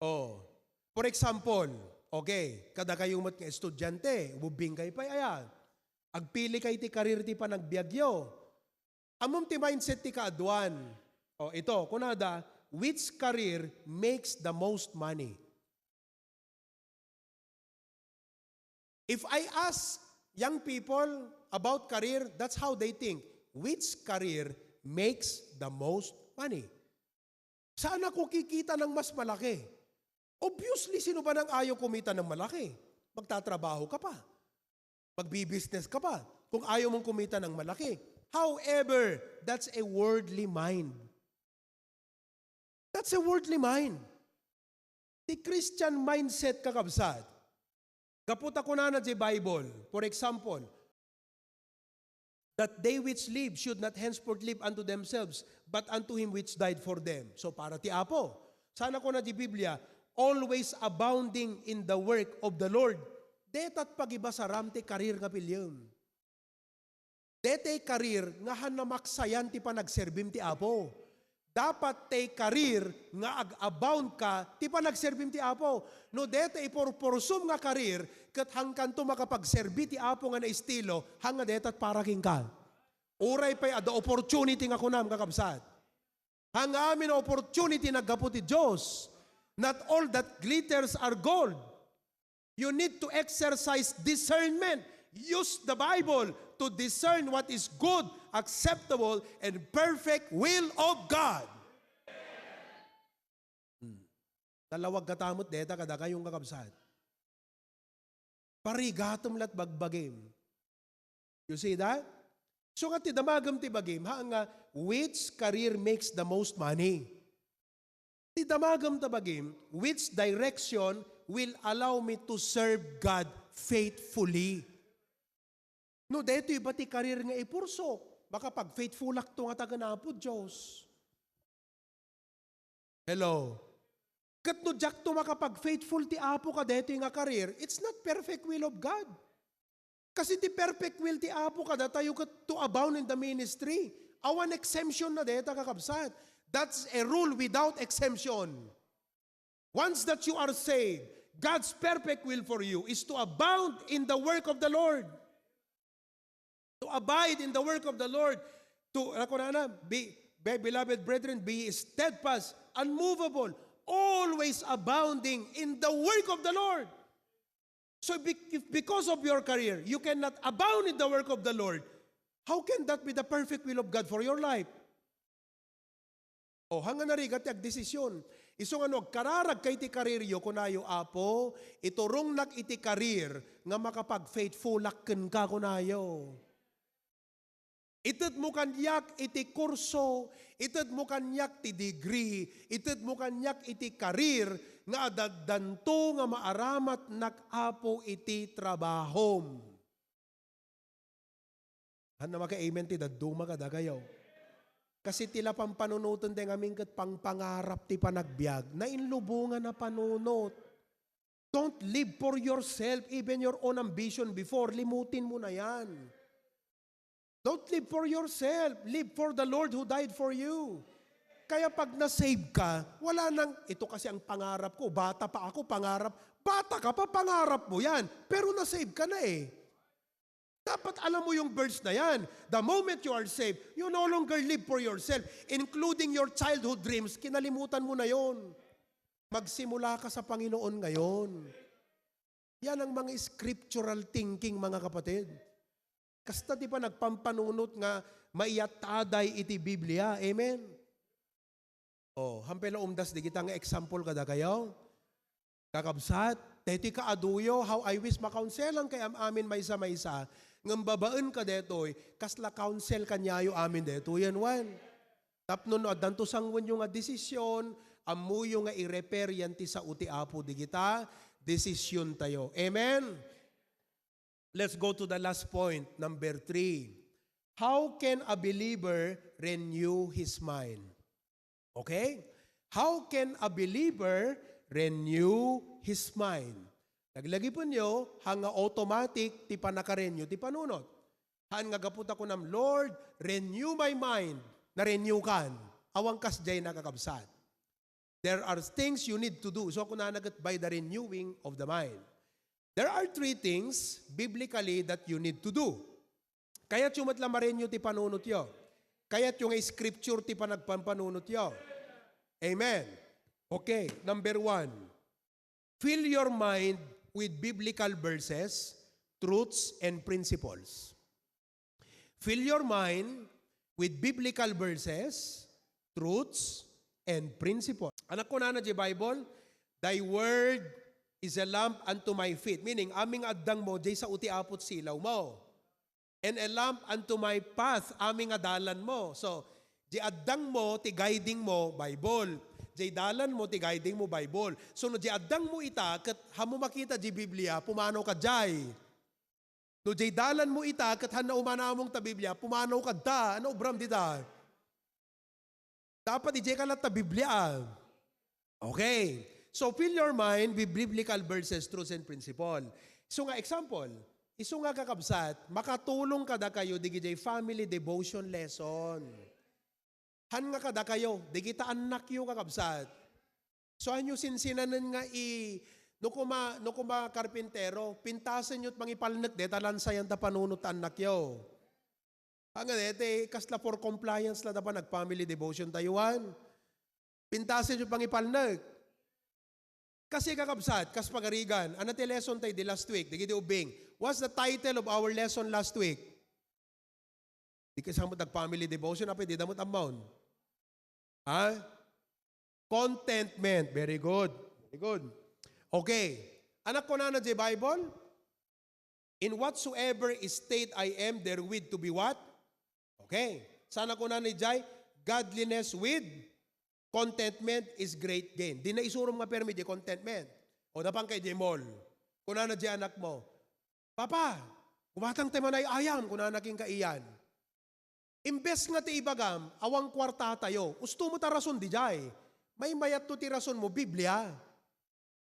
Oh. For example, okay, kadakayo met nga estudiante, ubbing kay pay aya. Agpili kay ti career ti panagbiagyo. Ammom ti mindset ti kaaduan. Oh, ito, kunada, "Which career makes the most money?" If I ask young people about career, that's how they think. "Which career makes the most money?" Saan ako kikita ng mas malaki? Obviously, sino ba nang ayaw kumita ng malaki? Magtatrabaho ka pa. Magbi-business ka pa. Kung ayaw mong kumita ng malaki. However, that's a worldly mind. That's a worldly mind. Ti Christian mindset, kakabsat. Gapu ta kunana ti Bible, for example, that they which live should not henceforth live unto themselves, but unto him which died for them. So, para ti Apo. Sana kuna ti Biblia, "Always abounding in the work of the Lord." Deta't pagibasaram ti career nga piliem. Deta't career nga han namaksayan ti panagserbim ti Apo. Dapat ti career nga ag-abound ka ti panagserbim ti Apo. No deta ipurpursum nga career, ket hankanto makapagserbi ti Apo nga naestilo, han nga deta't para kenka. Uray pay adda opportunity nga kunam, kakabsat. Han nga amin a opportunity naggapu ti Dios. Not all that glitters are gold. You need to exercise discernment. Use the Bible to discern what is good, acceptable, and perfect will of God. Hmm. Nalawag ka tamot deta kadakayong kakabsat. Parigatom la't bagbagim. You see that? So nga ti damagem ti bagim, ha, nga, "Which career makes the most money?" Ti damagem ta bagim, "Which direction will allow me to serve God faithfully?" No, daytoy ba ti career nga ipursok? Makapag-faithfulakto nga tagan Apo Dios. Hello? Ket no diakto makapag-faithful ti Apo kadaytoy nga career, it's not perfect will of God. Kasi ti perfect will ti Apo kadatayo ket to abound in the ministry. Awan exemption na deta, kakabsat. That's a rule without exemption. Once that you are saved, God's perfect will for you is to abound in the work of the Lord. To abide in the work of the Lord. To, ano ko na, na, be, be, beloved brethren, be steadfast, unmovable, always abounding in the work of the Lord. So be-, if because of your career, you cannot abound in the work of the Lord, how can that be the perfect will of God for your life? O, hangga narigat ti agdesisyon. Isu nga no agkararag kay ti kariryo, kunayo, "Apo, iturongnak iti karir nga makapag-faithfulak kenka," kunayo. "Itedmo kaniak iti kurso, itedmo kaniak ti degree, itedmo kaniak iti karir nga adda addanto nga maaramatnak, Apo, iti trabahom." Hanna maka-amen ti dadduma kadakayo. Kasi ti la pampanunoten ti ngamin ket pangpangarap ti panagbiag. Nainlubongan a panunot. Don't live for yourself, even your own ambition before, limutin mo na yan. Don't live for yourself. Live for the Lord who died for you. Kaya pag na-save ka, wala nang, "Ito kasi ang pangarap ko. Bata pa ako, pangarap." Bata ka pa, pangarap mo yan. Pero na-save ka na eh. Dapat alam mo yung verse na yan. The moment you are saved, you no longer live for yourself, including your childhood dreams, kinalimutan mo na yon. Magsimula ka sa Panginoon ngayon. Yan ang mga scriptural thinking, mga kapatid. Kasta ti panagpampanunot nga maiyataday iti Biblia. Amen? O, hampay la umdas di kita nga example kadakayo. Kakabsat, daytoy kaaduyo, how I wish makounselan kay am-amin maysa-maysa, ngem babaen ka daytoy, kasla counsel kaniayo amin daytoyen, wen. Tapno no addanto sanguenyo nga desisyon, ammoyo nga i-refer yan ti sao ti Apo di kita, desisyontayo. Amen? Let's go to the last point, number three. How can a believer renew his mind? Okay? How can a believer renew his mind? Laglagipenyo, haan nga automatic ti pannaka-renew ti panunot. Haan nga gapu ta kunam, "Lord, renew my mind." Na-renew kan. Awan kasdiay, kakabsat. There are things you need to do. So, kunana ket, by the renewing of the mind. There are three things biblically that you need to do. Kayatyo met la ma-renew ti panunotyo. Kayatyo nga scripture ti panagpampanunotyo. Amen. Okay, number one. Fill your mind with biblical verses, truths, and principles. Fill your mind with biblical verses, truths, and principles. Ania kunana diay Bible, "Thy word is a lamp unto my feet." Meaning, amin nga addangmo, diay sao ti Apo ti silaw mo. "And a lamp unto my path," amin nga dalanmo. So, diay addangmo, ti guiding mo, Bible. Diay dalanmo, ti guiding mo, Bible. So, no diay addangmo ita, ket haanmo makita diay Biblia, pumanaw ka diay. No diay dalanmo ita, ket haanna umanamong ta Biblia, pumanaw ka da. Ania ubram dita? Dapat idiay ka latta Biblia. Okay. So, fill your mind with biblical verses, truths, and principle. Isu nga example, isu nga, kakabsat, makatulong kadakayo digidiay family devotion lesson. Haan nga kadakayo, dagiti annakyo, kakabsat. So, haanyo sinsinanen nga i-, no kuma-, no kuma karpintero, pintasenyo ti mangipalnek deta lansayan ta panunot ta annakyo. Haan nga deti, kasla for compliance la ta panag-family devotion tayo, haan. Pintasenyo ti mangipalnek. Kasi, kakabsat, kas pagarigan, ania ti lesson tayo di last week, dagiti ubbing? What's the title of our lesson last week? Di kayo sa met nag-family devotion, apay, di da met ammaon. Ha? Contentment. Very good. Very good. Okay. Ania kunana diay Bible? "In whatsoever state I am, therewith to be what?" Okay. Saan a kunana diay? "Godliness with contentment is great gain." Di na isurom nga permi diay contentment. O, napan kayo diay mall. Kunana diay anakmo, "Papa, gumatang tayo man ay-ayam," kunana kenka iyan. Imbes nga ti ibagam, awan kuarta tayo. Usto mo ta rason diay. Maymayatto ti rason mo, Biblia.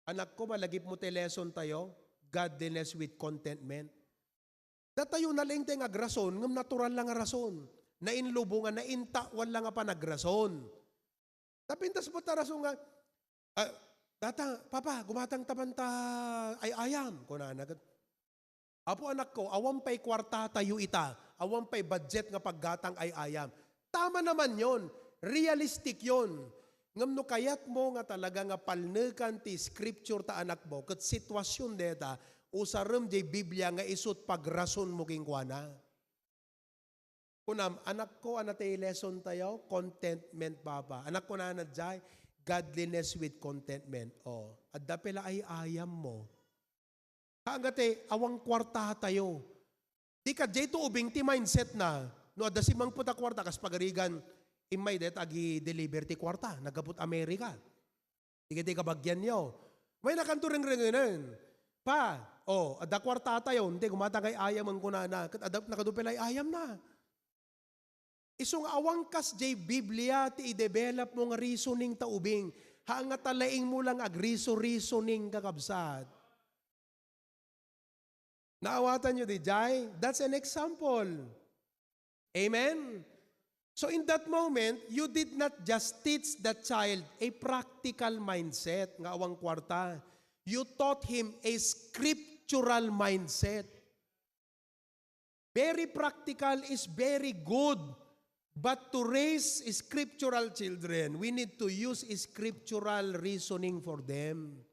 Anakko, malagipmo ti lesson tayo, godliness with contentment. Datayo nalaing tayo nga agrason, ngem natural la nga rason. Nainlubongan, naintawan la nga panagrason. Napintas met ta rason nga, ah, data, "Papa, gumatang ta man ta ay-ayam," kunana ket, "Apo, anakko, awan pay kuarta tayo ita, awan pay budget nga paggatang ay-ayam." Tama naman yon. Realistic yon. Ngem no kayatmo nga talaga nga palnekan ti scripture ta anakmo, ket situasion deta, usarem diay Biblia nga isut pagrason mo kenkuana. Kunam, "Anakko, ania ti lesson tayo?" "Contentment, Papa." Anak, kunana diay, "Godliness with contentment." O, adda pay la ay-ayam mo. Haan nga ti, awan kuarta tayo. Di kadiay to ubing ti mindset na. No adda simmangpet a kuarta, kas pagarigan, immay deta agi-deliver ti kuarta, naggapu ti America. Dagiti kabagianyo. Mayat kanto rengrengenen. "Pa, o, adda kuarta tayo, hindi, gumatang ay-ayamen," kunana. Ket adda, nakadupel ay-ayamna. Isu nga awan kasdiay Biblia ti i-develop mo nga reasoning ta ubing. Haan nga talaing mo lang agriso-reasoning, kakabsat. Naawatanyo diay? That's an example. Amen? So in that moment, you did not just teach the child a practical mindset nga awan kuarta. You taught him a scriptural mindset. Very practical is very good, but to raise scriptural children, we need to use scriptural reasoning for them.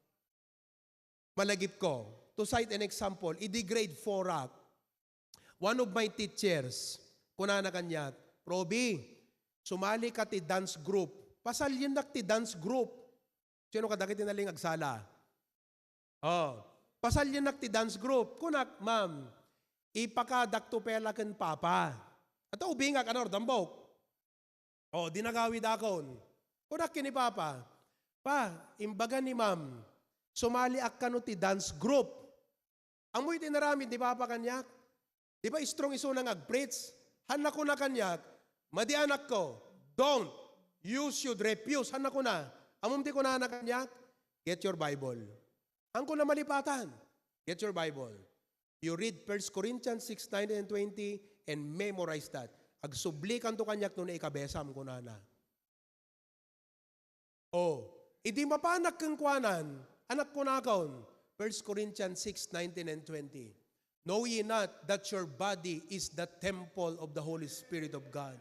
Malagipko, to cite an example, idi grade four ak, one of my teachers, kunana kaniak, "Roby, sumali ka ti dance group." Pasalyennak ti dance group. Sino kadagiti nalaing agsala? O, pasalyennak ti dance group. Kunak, "Ma'am, ipakadakto pay la ken Papa." Ata ubingak, ano, dambok. O, di nagawidakon. Kunak ken ni Papa, "Pa, imbaga ni Ma'am, sumaliak kano ti dance group." Ammoyo ti inaramid ni Papa kaniak? Di ba strong isuna nga agpreach? Haan a kuna kaniak, "Madi, anakko, don't. You should refuse. Saan na kuna? Ammom ti kunana kaniak? Get your Bible. Saan kuna malipatan? Get your Bible. You read First Corinthians six nineteen and twenty and memorize that. Agsublikanto kaniak no naikabesam, kunana. O, idi mapanak kenkuanan, anak kunakon, First Corinthians six nineteen and twenty. Know ye not that your body is the temple of the Holy Spirit of God,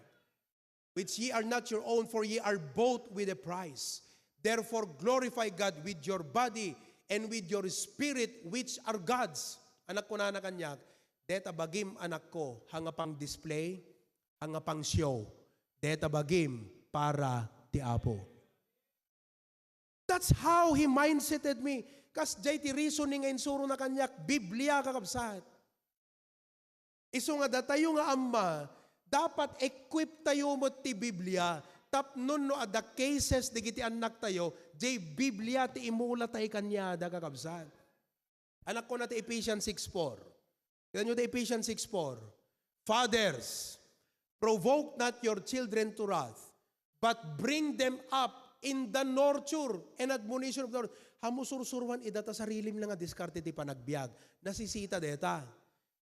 which ye are not your own, for ye are bought with a price. Therefore, glorify God with your body and with your spirit, which are God's. Anak kunana kaniak, deta bagim, anakko, haan nga pang-display, haan nga pang-show. Deta bagim para ti Apo. That's how he mindseted me. Kasdiay ti reasoning nga insurona kaniak, Biblia, kakabsat. Isu nga datayo nga amma, dapat equip tayo met ti Biblia, tapno no adda cases dagiti annak tayo, diay Biblia ti imula tayo kaniada, kakabsat. Anak ko na ti Ephesians six four. Kita nyo ti Ephesians six four. Fathers, provoke not your children to wrath, but bring them up in the nurture and admonition of the Lord. Haan mo sursuruan ida ta sarilim lang nga diskarte ti panagbiag. Nasisita deta.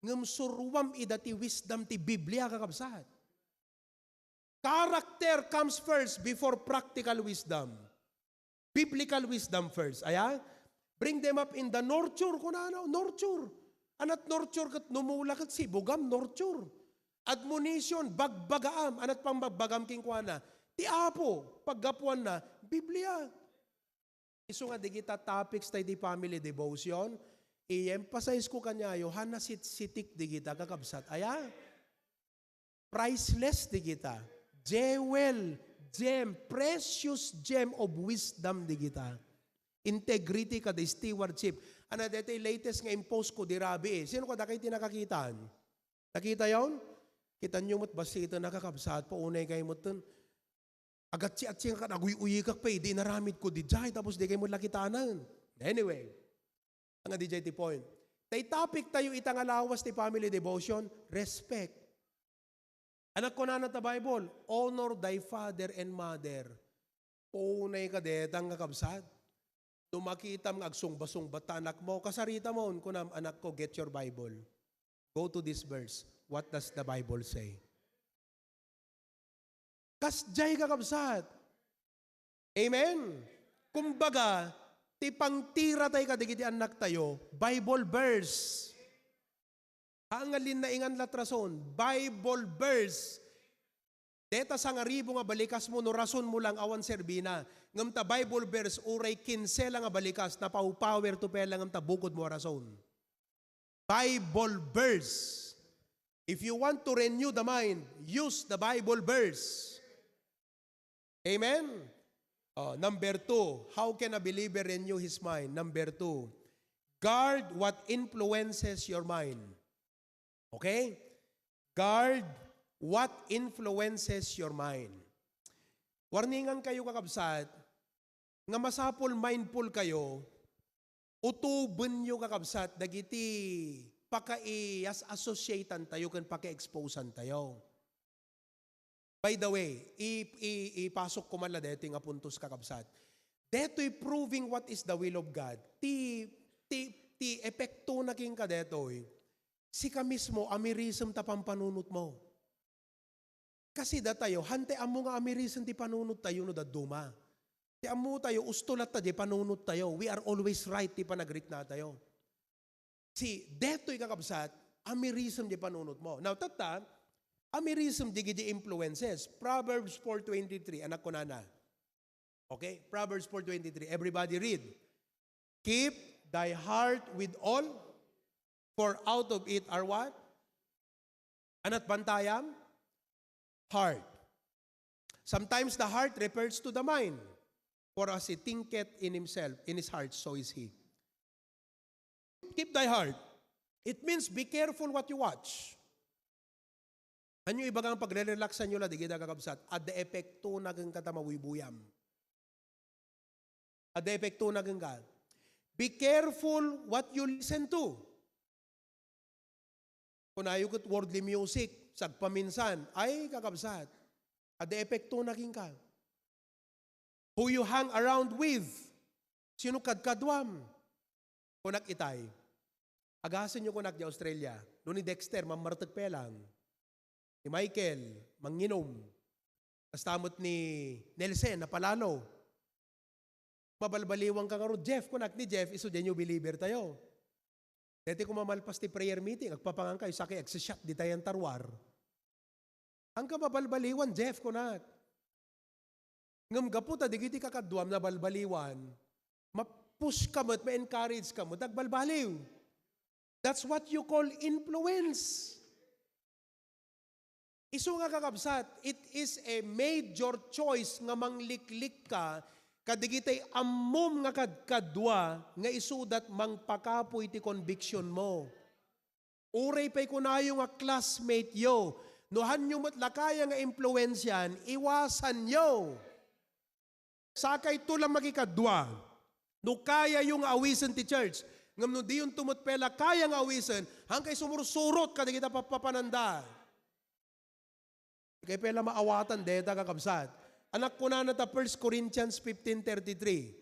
Ngem suruam ida ti wisdom ti Biblia, kakabsat. Character comes first before practical wisdom. Biblical wisdom first. Aya? Bring them up in the nurture, kunana, nurture. Anat nurture ket numula ket sibugam, nurture. Admonition, bagbagaam. Anat pambagbagam kenkuana? Ti Apo, paggapuanna, Biblia. Isu nga digita topics tayo di family devotion, i-emphasize ko kaniayo, haan nasitsitik digita, kakabsat. Aya? Priceless digita. Jewel, gem, precious gem of wisdom digita. Integrity kada stewardship. Ana, detoy latest nga impost ko di rabii. Sino kadakayo ti nakakitaan? Nakita yon? Kitan nyo met, basiten, nakakabsat, paunay kayo met ten. Agatsi-atsi nga kan aguy-uyikak pay, di inaramid ko di jay, tapos di kayo met lakitanan. Anyway, nga di jay ti point. Tay topic tayo ita nga lawas ti family devotion, respect. Anak, kunana ta Bible, "Honor thy father and mother." Punay ka detang nga kabsat. No makitam nga agsungba-sungbat ta anakmo, kasaritamon, kunam, "Anakko, get your Bible. Go to this verse. What does the Bible say?" Kasjay, kakabsat. Amen? Kumbaga, ti pangtira tayo kadagiti annak tayo, Bible verse. Haan nga linnaingan la ti rason, Bible verse. Deta sangaribu nga balikasmo, no rasonmo lang, awan serbina. Ngem ta Bible verse, uray kinse la nga balikas, napaw-power to pay la ngem ta bukodmo a rason. Bible verse. If you want to renew the mind, use the Bible verse. Amen? Oh, number two, how can a believer renew his mind? Number two, guard what influences your mind. Okay? Guard what influences your mind. Warningan kayo, kakabsat, nga masapul mindful kayo, utubenyo, kakabsat, dagiti pakaias-associatean tayo ken pakaexposean tayo. By the way, i-, i-, ipasok ko man la detoy nga puntos, kakabsat. Detoy proving what is the will of God. Ti, ti, ti epekto na kenka detoy, sika mismo, amirisem ta pampanunotmo. Kasi datayo, hantay ammo nga amirisem ti panunot tayo no dadduma. Ti ammo tayo, usto latta di panunot tayo. We are always right ti panagrikna tayo. Si detoy, kakabsat, amirisem di panunot mo. Now, tatta, amirisem di gidi influences. Proverbs four twenty-three, anak, kunana. Okay? Proverbs four twenty-three. Everybody read. "Keep thy heart with all, for out of it are what? Anat bantayam? Heart." Sometimes the heart refers to the mind. "For as he thinketh in himself, in his heart, so is he." Keep thy heart. It means be careful what you watch. Ania ibaga nga pagre-relaxan nyo la, digita, kakabsat? Adda epekto na kenka ta mabuybuyam. Adda epekto na kenka. Be careful what you listen to. Kunayo ket worldly music, sagpaminsan, ay, kakabsat, adda epekto na kenka. Who you hang around with? Sino kadkaduam? Kunak itay. Agasenyo kunak di Australia. No ni Dexter, mammartek pay lang. Ni Michael, manginom. Kasta met ni Nelson, napalalo. Mabalbaliwan ka ngarud, Jeff, kunak ni Jeff, isu diay new believer tayo. Deti kumamalpas ti prayer meeting, agpapangan kayo, sakay agsishot ditayan tarwar. Angka mabalbaliwan, Jeff, kunak. Ngem gapu ta dagiti kakaduam nabalbaliwan, ma-push ka met, ma-encourage ka met, agbalbaliw. That's what you call influence. Isu nga kakabsat, it is a major choice nga mangliklik ka kadigitay ammom nga kadkadua nga isudat mangpakapuy ti conviction mo. Uray pay kunayo nga classmate yo, no hanyo met la kaya nga impluensian, iwasanyo. Sakayto la makikadua. No kayayo nga awisen ti church, ngem no diyonto met pay la kaya nga awisen, hankay sumursurot kadagita pappapananda. Kay pay la maawatan deta, kakabsat. Anak, kunana ta First Corinthians fifteen thirty-three.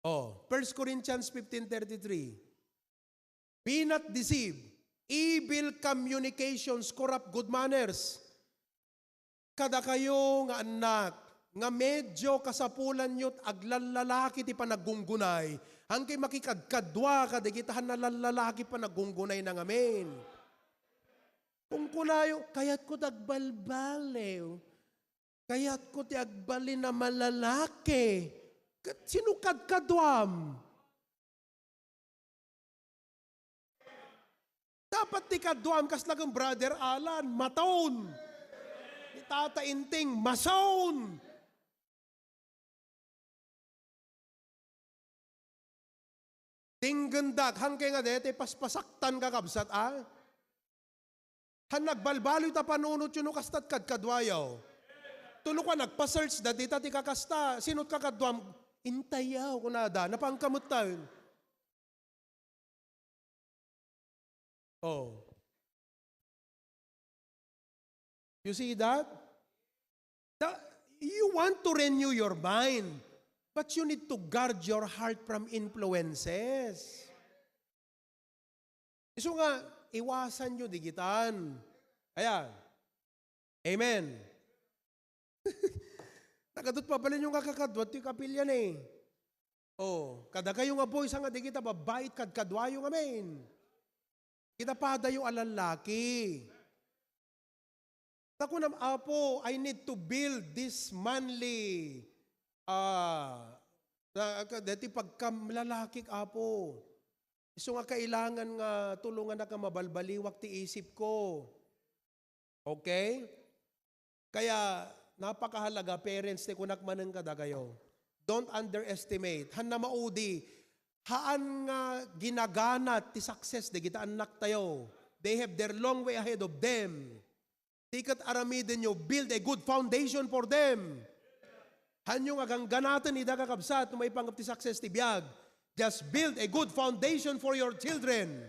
Oh, First Corinthians fifteen thirty-three. Be not deceived. Evil communications corrupt good manners. Kadakayo nga annak, nga medyo kasapulanyo ti aglallalaki ti panaggungunay, hankay makikadkadua kadagita a nallallalaki panaggungunay na ngamin. Kung kunayo, kayatko ti agbalbaliw. Kayatko ti agbalin a malalaki. Ket sino kadkaduam? Dapat ti kaduam, kasla ken Brother Alan, matawn. Ni Tata Inting, masawn. Denggendak, hankay nga dayta paspasaktan, kakabsat, a? Han nagbalbaliw ta panunotyo no kasta ti kadkaduayo. Tulo ka nagpa-search da dita ti kakasta, sino ti kakaduam? Intayaw, kunada, napanka met tayo. Oh. You see that? The, you want to renew your mind, but you need to guard your heart from influences. Isu nga, iwasanyo digitan. Aya? Amen. Nagadu't pabalinyo nga kakadua ti kapilyan eh. Oh, kadakayo nga boys, nga dagita babbait kadkaduayo ngamin. Kita padayo a lallaki. Ta kunam, "Apo, I need to build this manly, ah, na, ka-, dati pagkamlalakik, Apo. Isu nga kailangan nga tulunganak nga mabalbaliwak ti isip ko." Okay? Kaya napakahalaga, parents, ti kunak manen kadakayo. Don't underestimate. Hanna maudi, haan nga ginaganat ti success dagita annaktayo. They have their long way ahead of them. Ti ket aramidenyo, build a good foundation for them. Hanyo nga gangganaten ida, kakabsat, no maipanggep ti success ti biag. Just build a good foundation for your children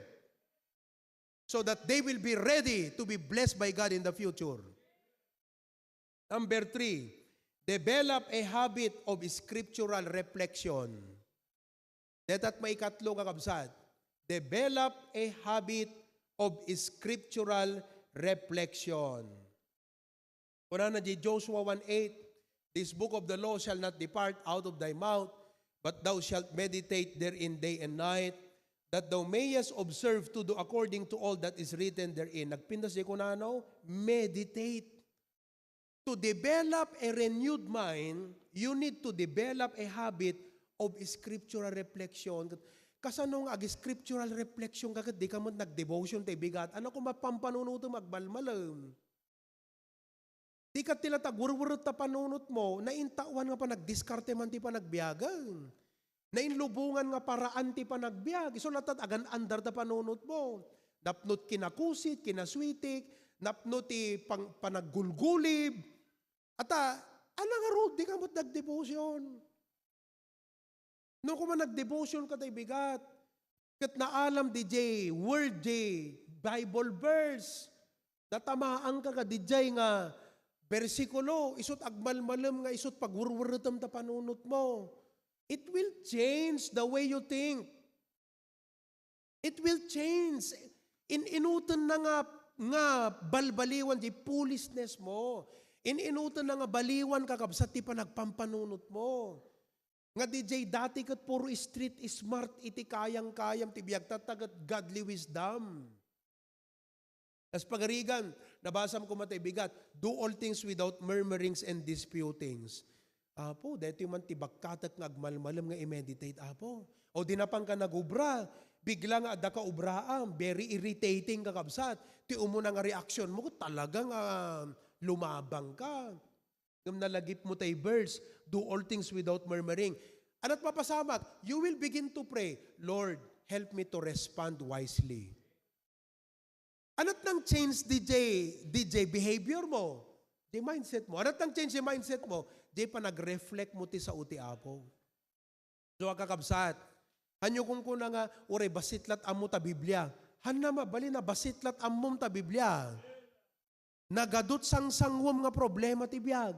so that they will be ready to be blessed by God in the future. Number three, develop a habit of scriptural reflection. Dayta ti maikatlo, kakabsat. Develop a habit of scriptural reflection. Kunana di Joshua one eight, "This book of the law shall not depart out of thy mouth, but thou shalt meditate therein day and night, that thou mayest observe to do according to all that is written therein." Nagpintas di kunano, meditate. To develop a renewed mind, you need to develop a habit of scriptural reflection. Kasano nga ag-scriptural reflection ka ket di ka met nag-devotion ti bigat? Ano kung mapampanunutem agbalmalem? Di ka ti la tagwerweret ta panunotmo, naintawan nga panagdiskarte man ti panagbiagem. Nainlubongan nga paraan ti panagbiag. Isu latta ti agan-andar ta panunotmo. Napno ti kinakusit, kinaswitik, napno ti pang-, panaggulgulib. Ata, ala ngarud, di ka met nagdevotion. No, koma nagdevotion ka, tay bigat, ket naalam diay word, diay Bible verse, natamaan ka kadi diay nga Bersikulo, isut agmalmalem nga isut pagwerweretem ta panunotmo. It will change the way you think. It will change. In-inuten na nga, nga balbaliwan di foolishness mo. In-inuten na nga baliwan, kakabsat, ti panagpampanunot mo. Nga di jay dati ket puro street smart iti kayang-kayam ti biag, tatta ket godly wisdom. Kas pagarigan, nabasam koma tay bigat, "Do all things without murmurings and disputings." Apo, daytoy man ti bakkatek nga agmalmalem nga i-meditate, Apo. O di napanka nagubra, bigla nga adda kaubraam, very irritating, kakabsat. Ti umuna nga reaksyon mo, talaga nga lumabang ka. Ngem nalagipmo tay verse, "Do all things without murmuring." Anat mapasamak? You will begin to pray, "Lord, help me to respond wisely." Anat nang change di jay, di jay behavior mo, di mindset mo? Anat nang change di mindset mo? Di panag-reflect mo ti sao ti Apo. So, kakabsat, hanyo kunkuna nga, "Uray, bassit lat ammo ta Biblia." Hanna mabalin a bassit lat ammom ta Biblia. Nagadut sangsanguem nga problema ti biag.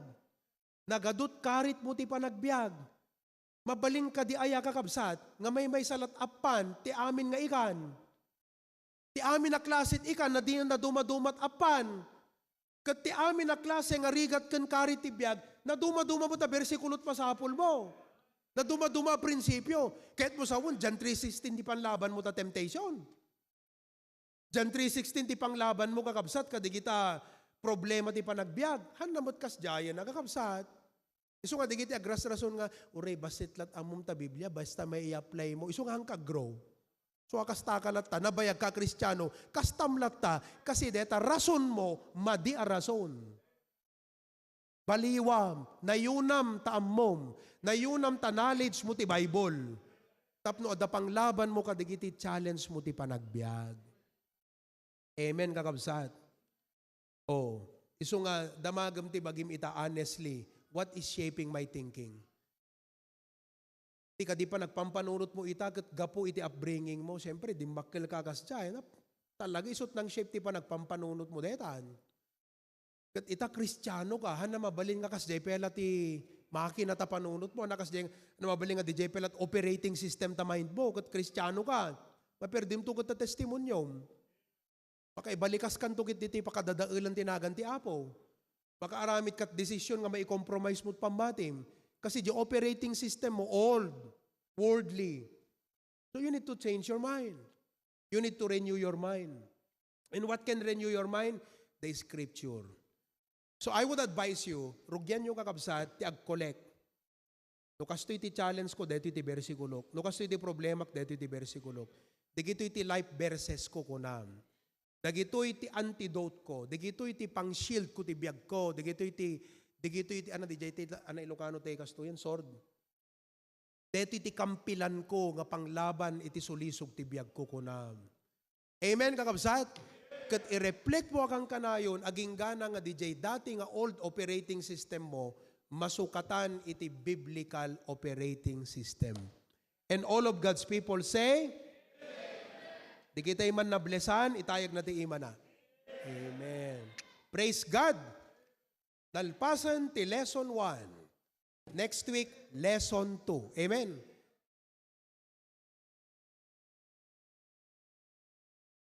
Nagadut karitmo ti panagbiag. Mabalin kadi aya, kakabsat, nga maymaysa lat appan ti amin nga ikan? Ti amin a klase ti ikan, nadi-, nadumadumat appan. Ket ti amin a klase nga rigat ken karit ti biag, nadumaduma met a bersikulo ti masapul mo. Nadumaduma a prinsipio. Ket mo sawen, John three sixteen ti panlaban mo ta temptation. John three sixteen ti panglaban mo, kakabsat, kadagita problema ti panagbiag. Hanna met kasdiayen a, kakabsat. Isu nga dagiti agrasrason nga, "Uray, bassit lat ammom ta Biblia, basta may i-apply mo." Isu nga, hanka grow. So, a, kasta ka latta, nabayag ka a Kristiano, kastam latta, kasi deta rason mo, madi a rason. Baliwam, nayunam ta ammom, nayunam ta knowledge mo ti Bible. Tapno adda panglaban mo kadagiti challenge mo ti panagbiag. Amen, kakabsat? O, isu nga, damagem ti bagim ita, honestly, what is shaping my thinking? Ti kadi panagpampanunot mo ita, ket gapu iti upbringing mo, siyempre, dimmakkel ka kasdiay, na, talaga isut nang shape ti panagpampanunot mo, detan. Ket ita, Kristiano ka, hanna mabalin nga kasdiay pay la ti makina ta panunot mo, hanna kasdiay, hanna mabalin nga dijay pay la ti operating system ta mind mo, ket Kristiano ka. Maperdimto ket ta testimoniom. Makaibalikas kanto ket ditoy pakadadaelan ti nagan ti Apo. Makaaramid kat desisyon nga mai-compromise mo't pammatim. Kasi di operating system mo, old, worldly. So you need to change your mind. You need to renew your mind. And what can renew your mind? The scripture. So I would advise you, rugianyo, kakabsat, ti ag-collect. No kastoy ti challenge ko, daytoy ti bersikulok. No kastoy ti problemak, daytoy ti bersikulok. Dagitoy ti life verses ko, kunam. Dagitoy ti antidote ko. Dagitoy ti pang-shield ko ti biag ko. Dagitoy ti, dagitoy ti, ano, dijay ti, ano, Ilocano ti kastoyen, sword. Daytoy ti kampilan ko nga panglaban iti sulisog ti biag ko, kunam. Amen, kakabsat? Ket i-reflect mo a kankanayon, aginggana nga dijay dati nga old operating system mo, masukatan iti biblical operating system. And all of God's people say, di kitay man nablesan, itayag na ti imana. Amen. Praise God! Nalpasen ti lesson one. Next week, lesson two. Amen.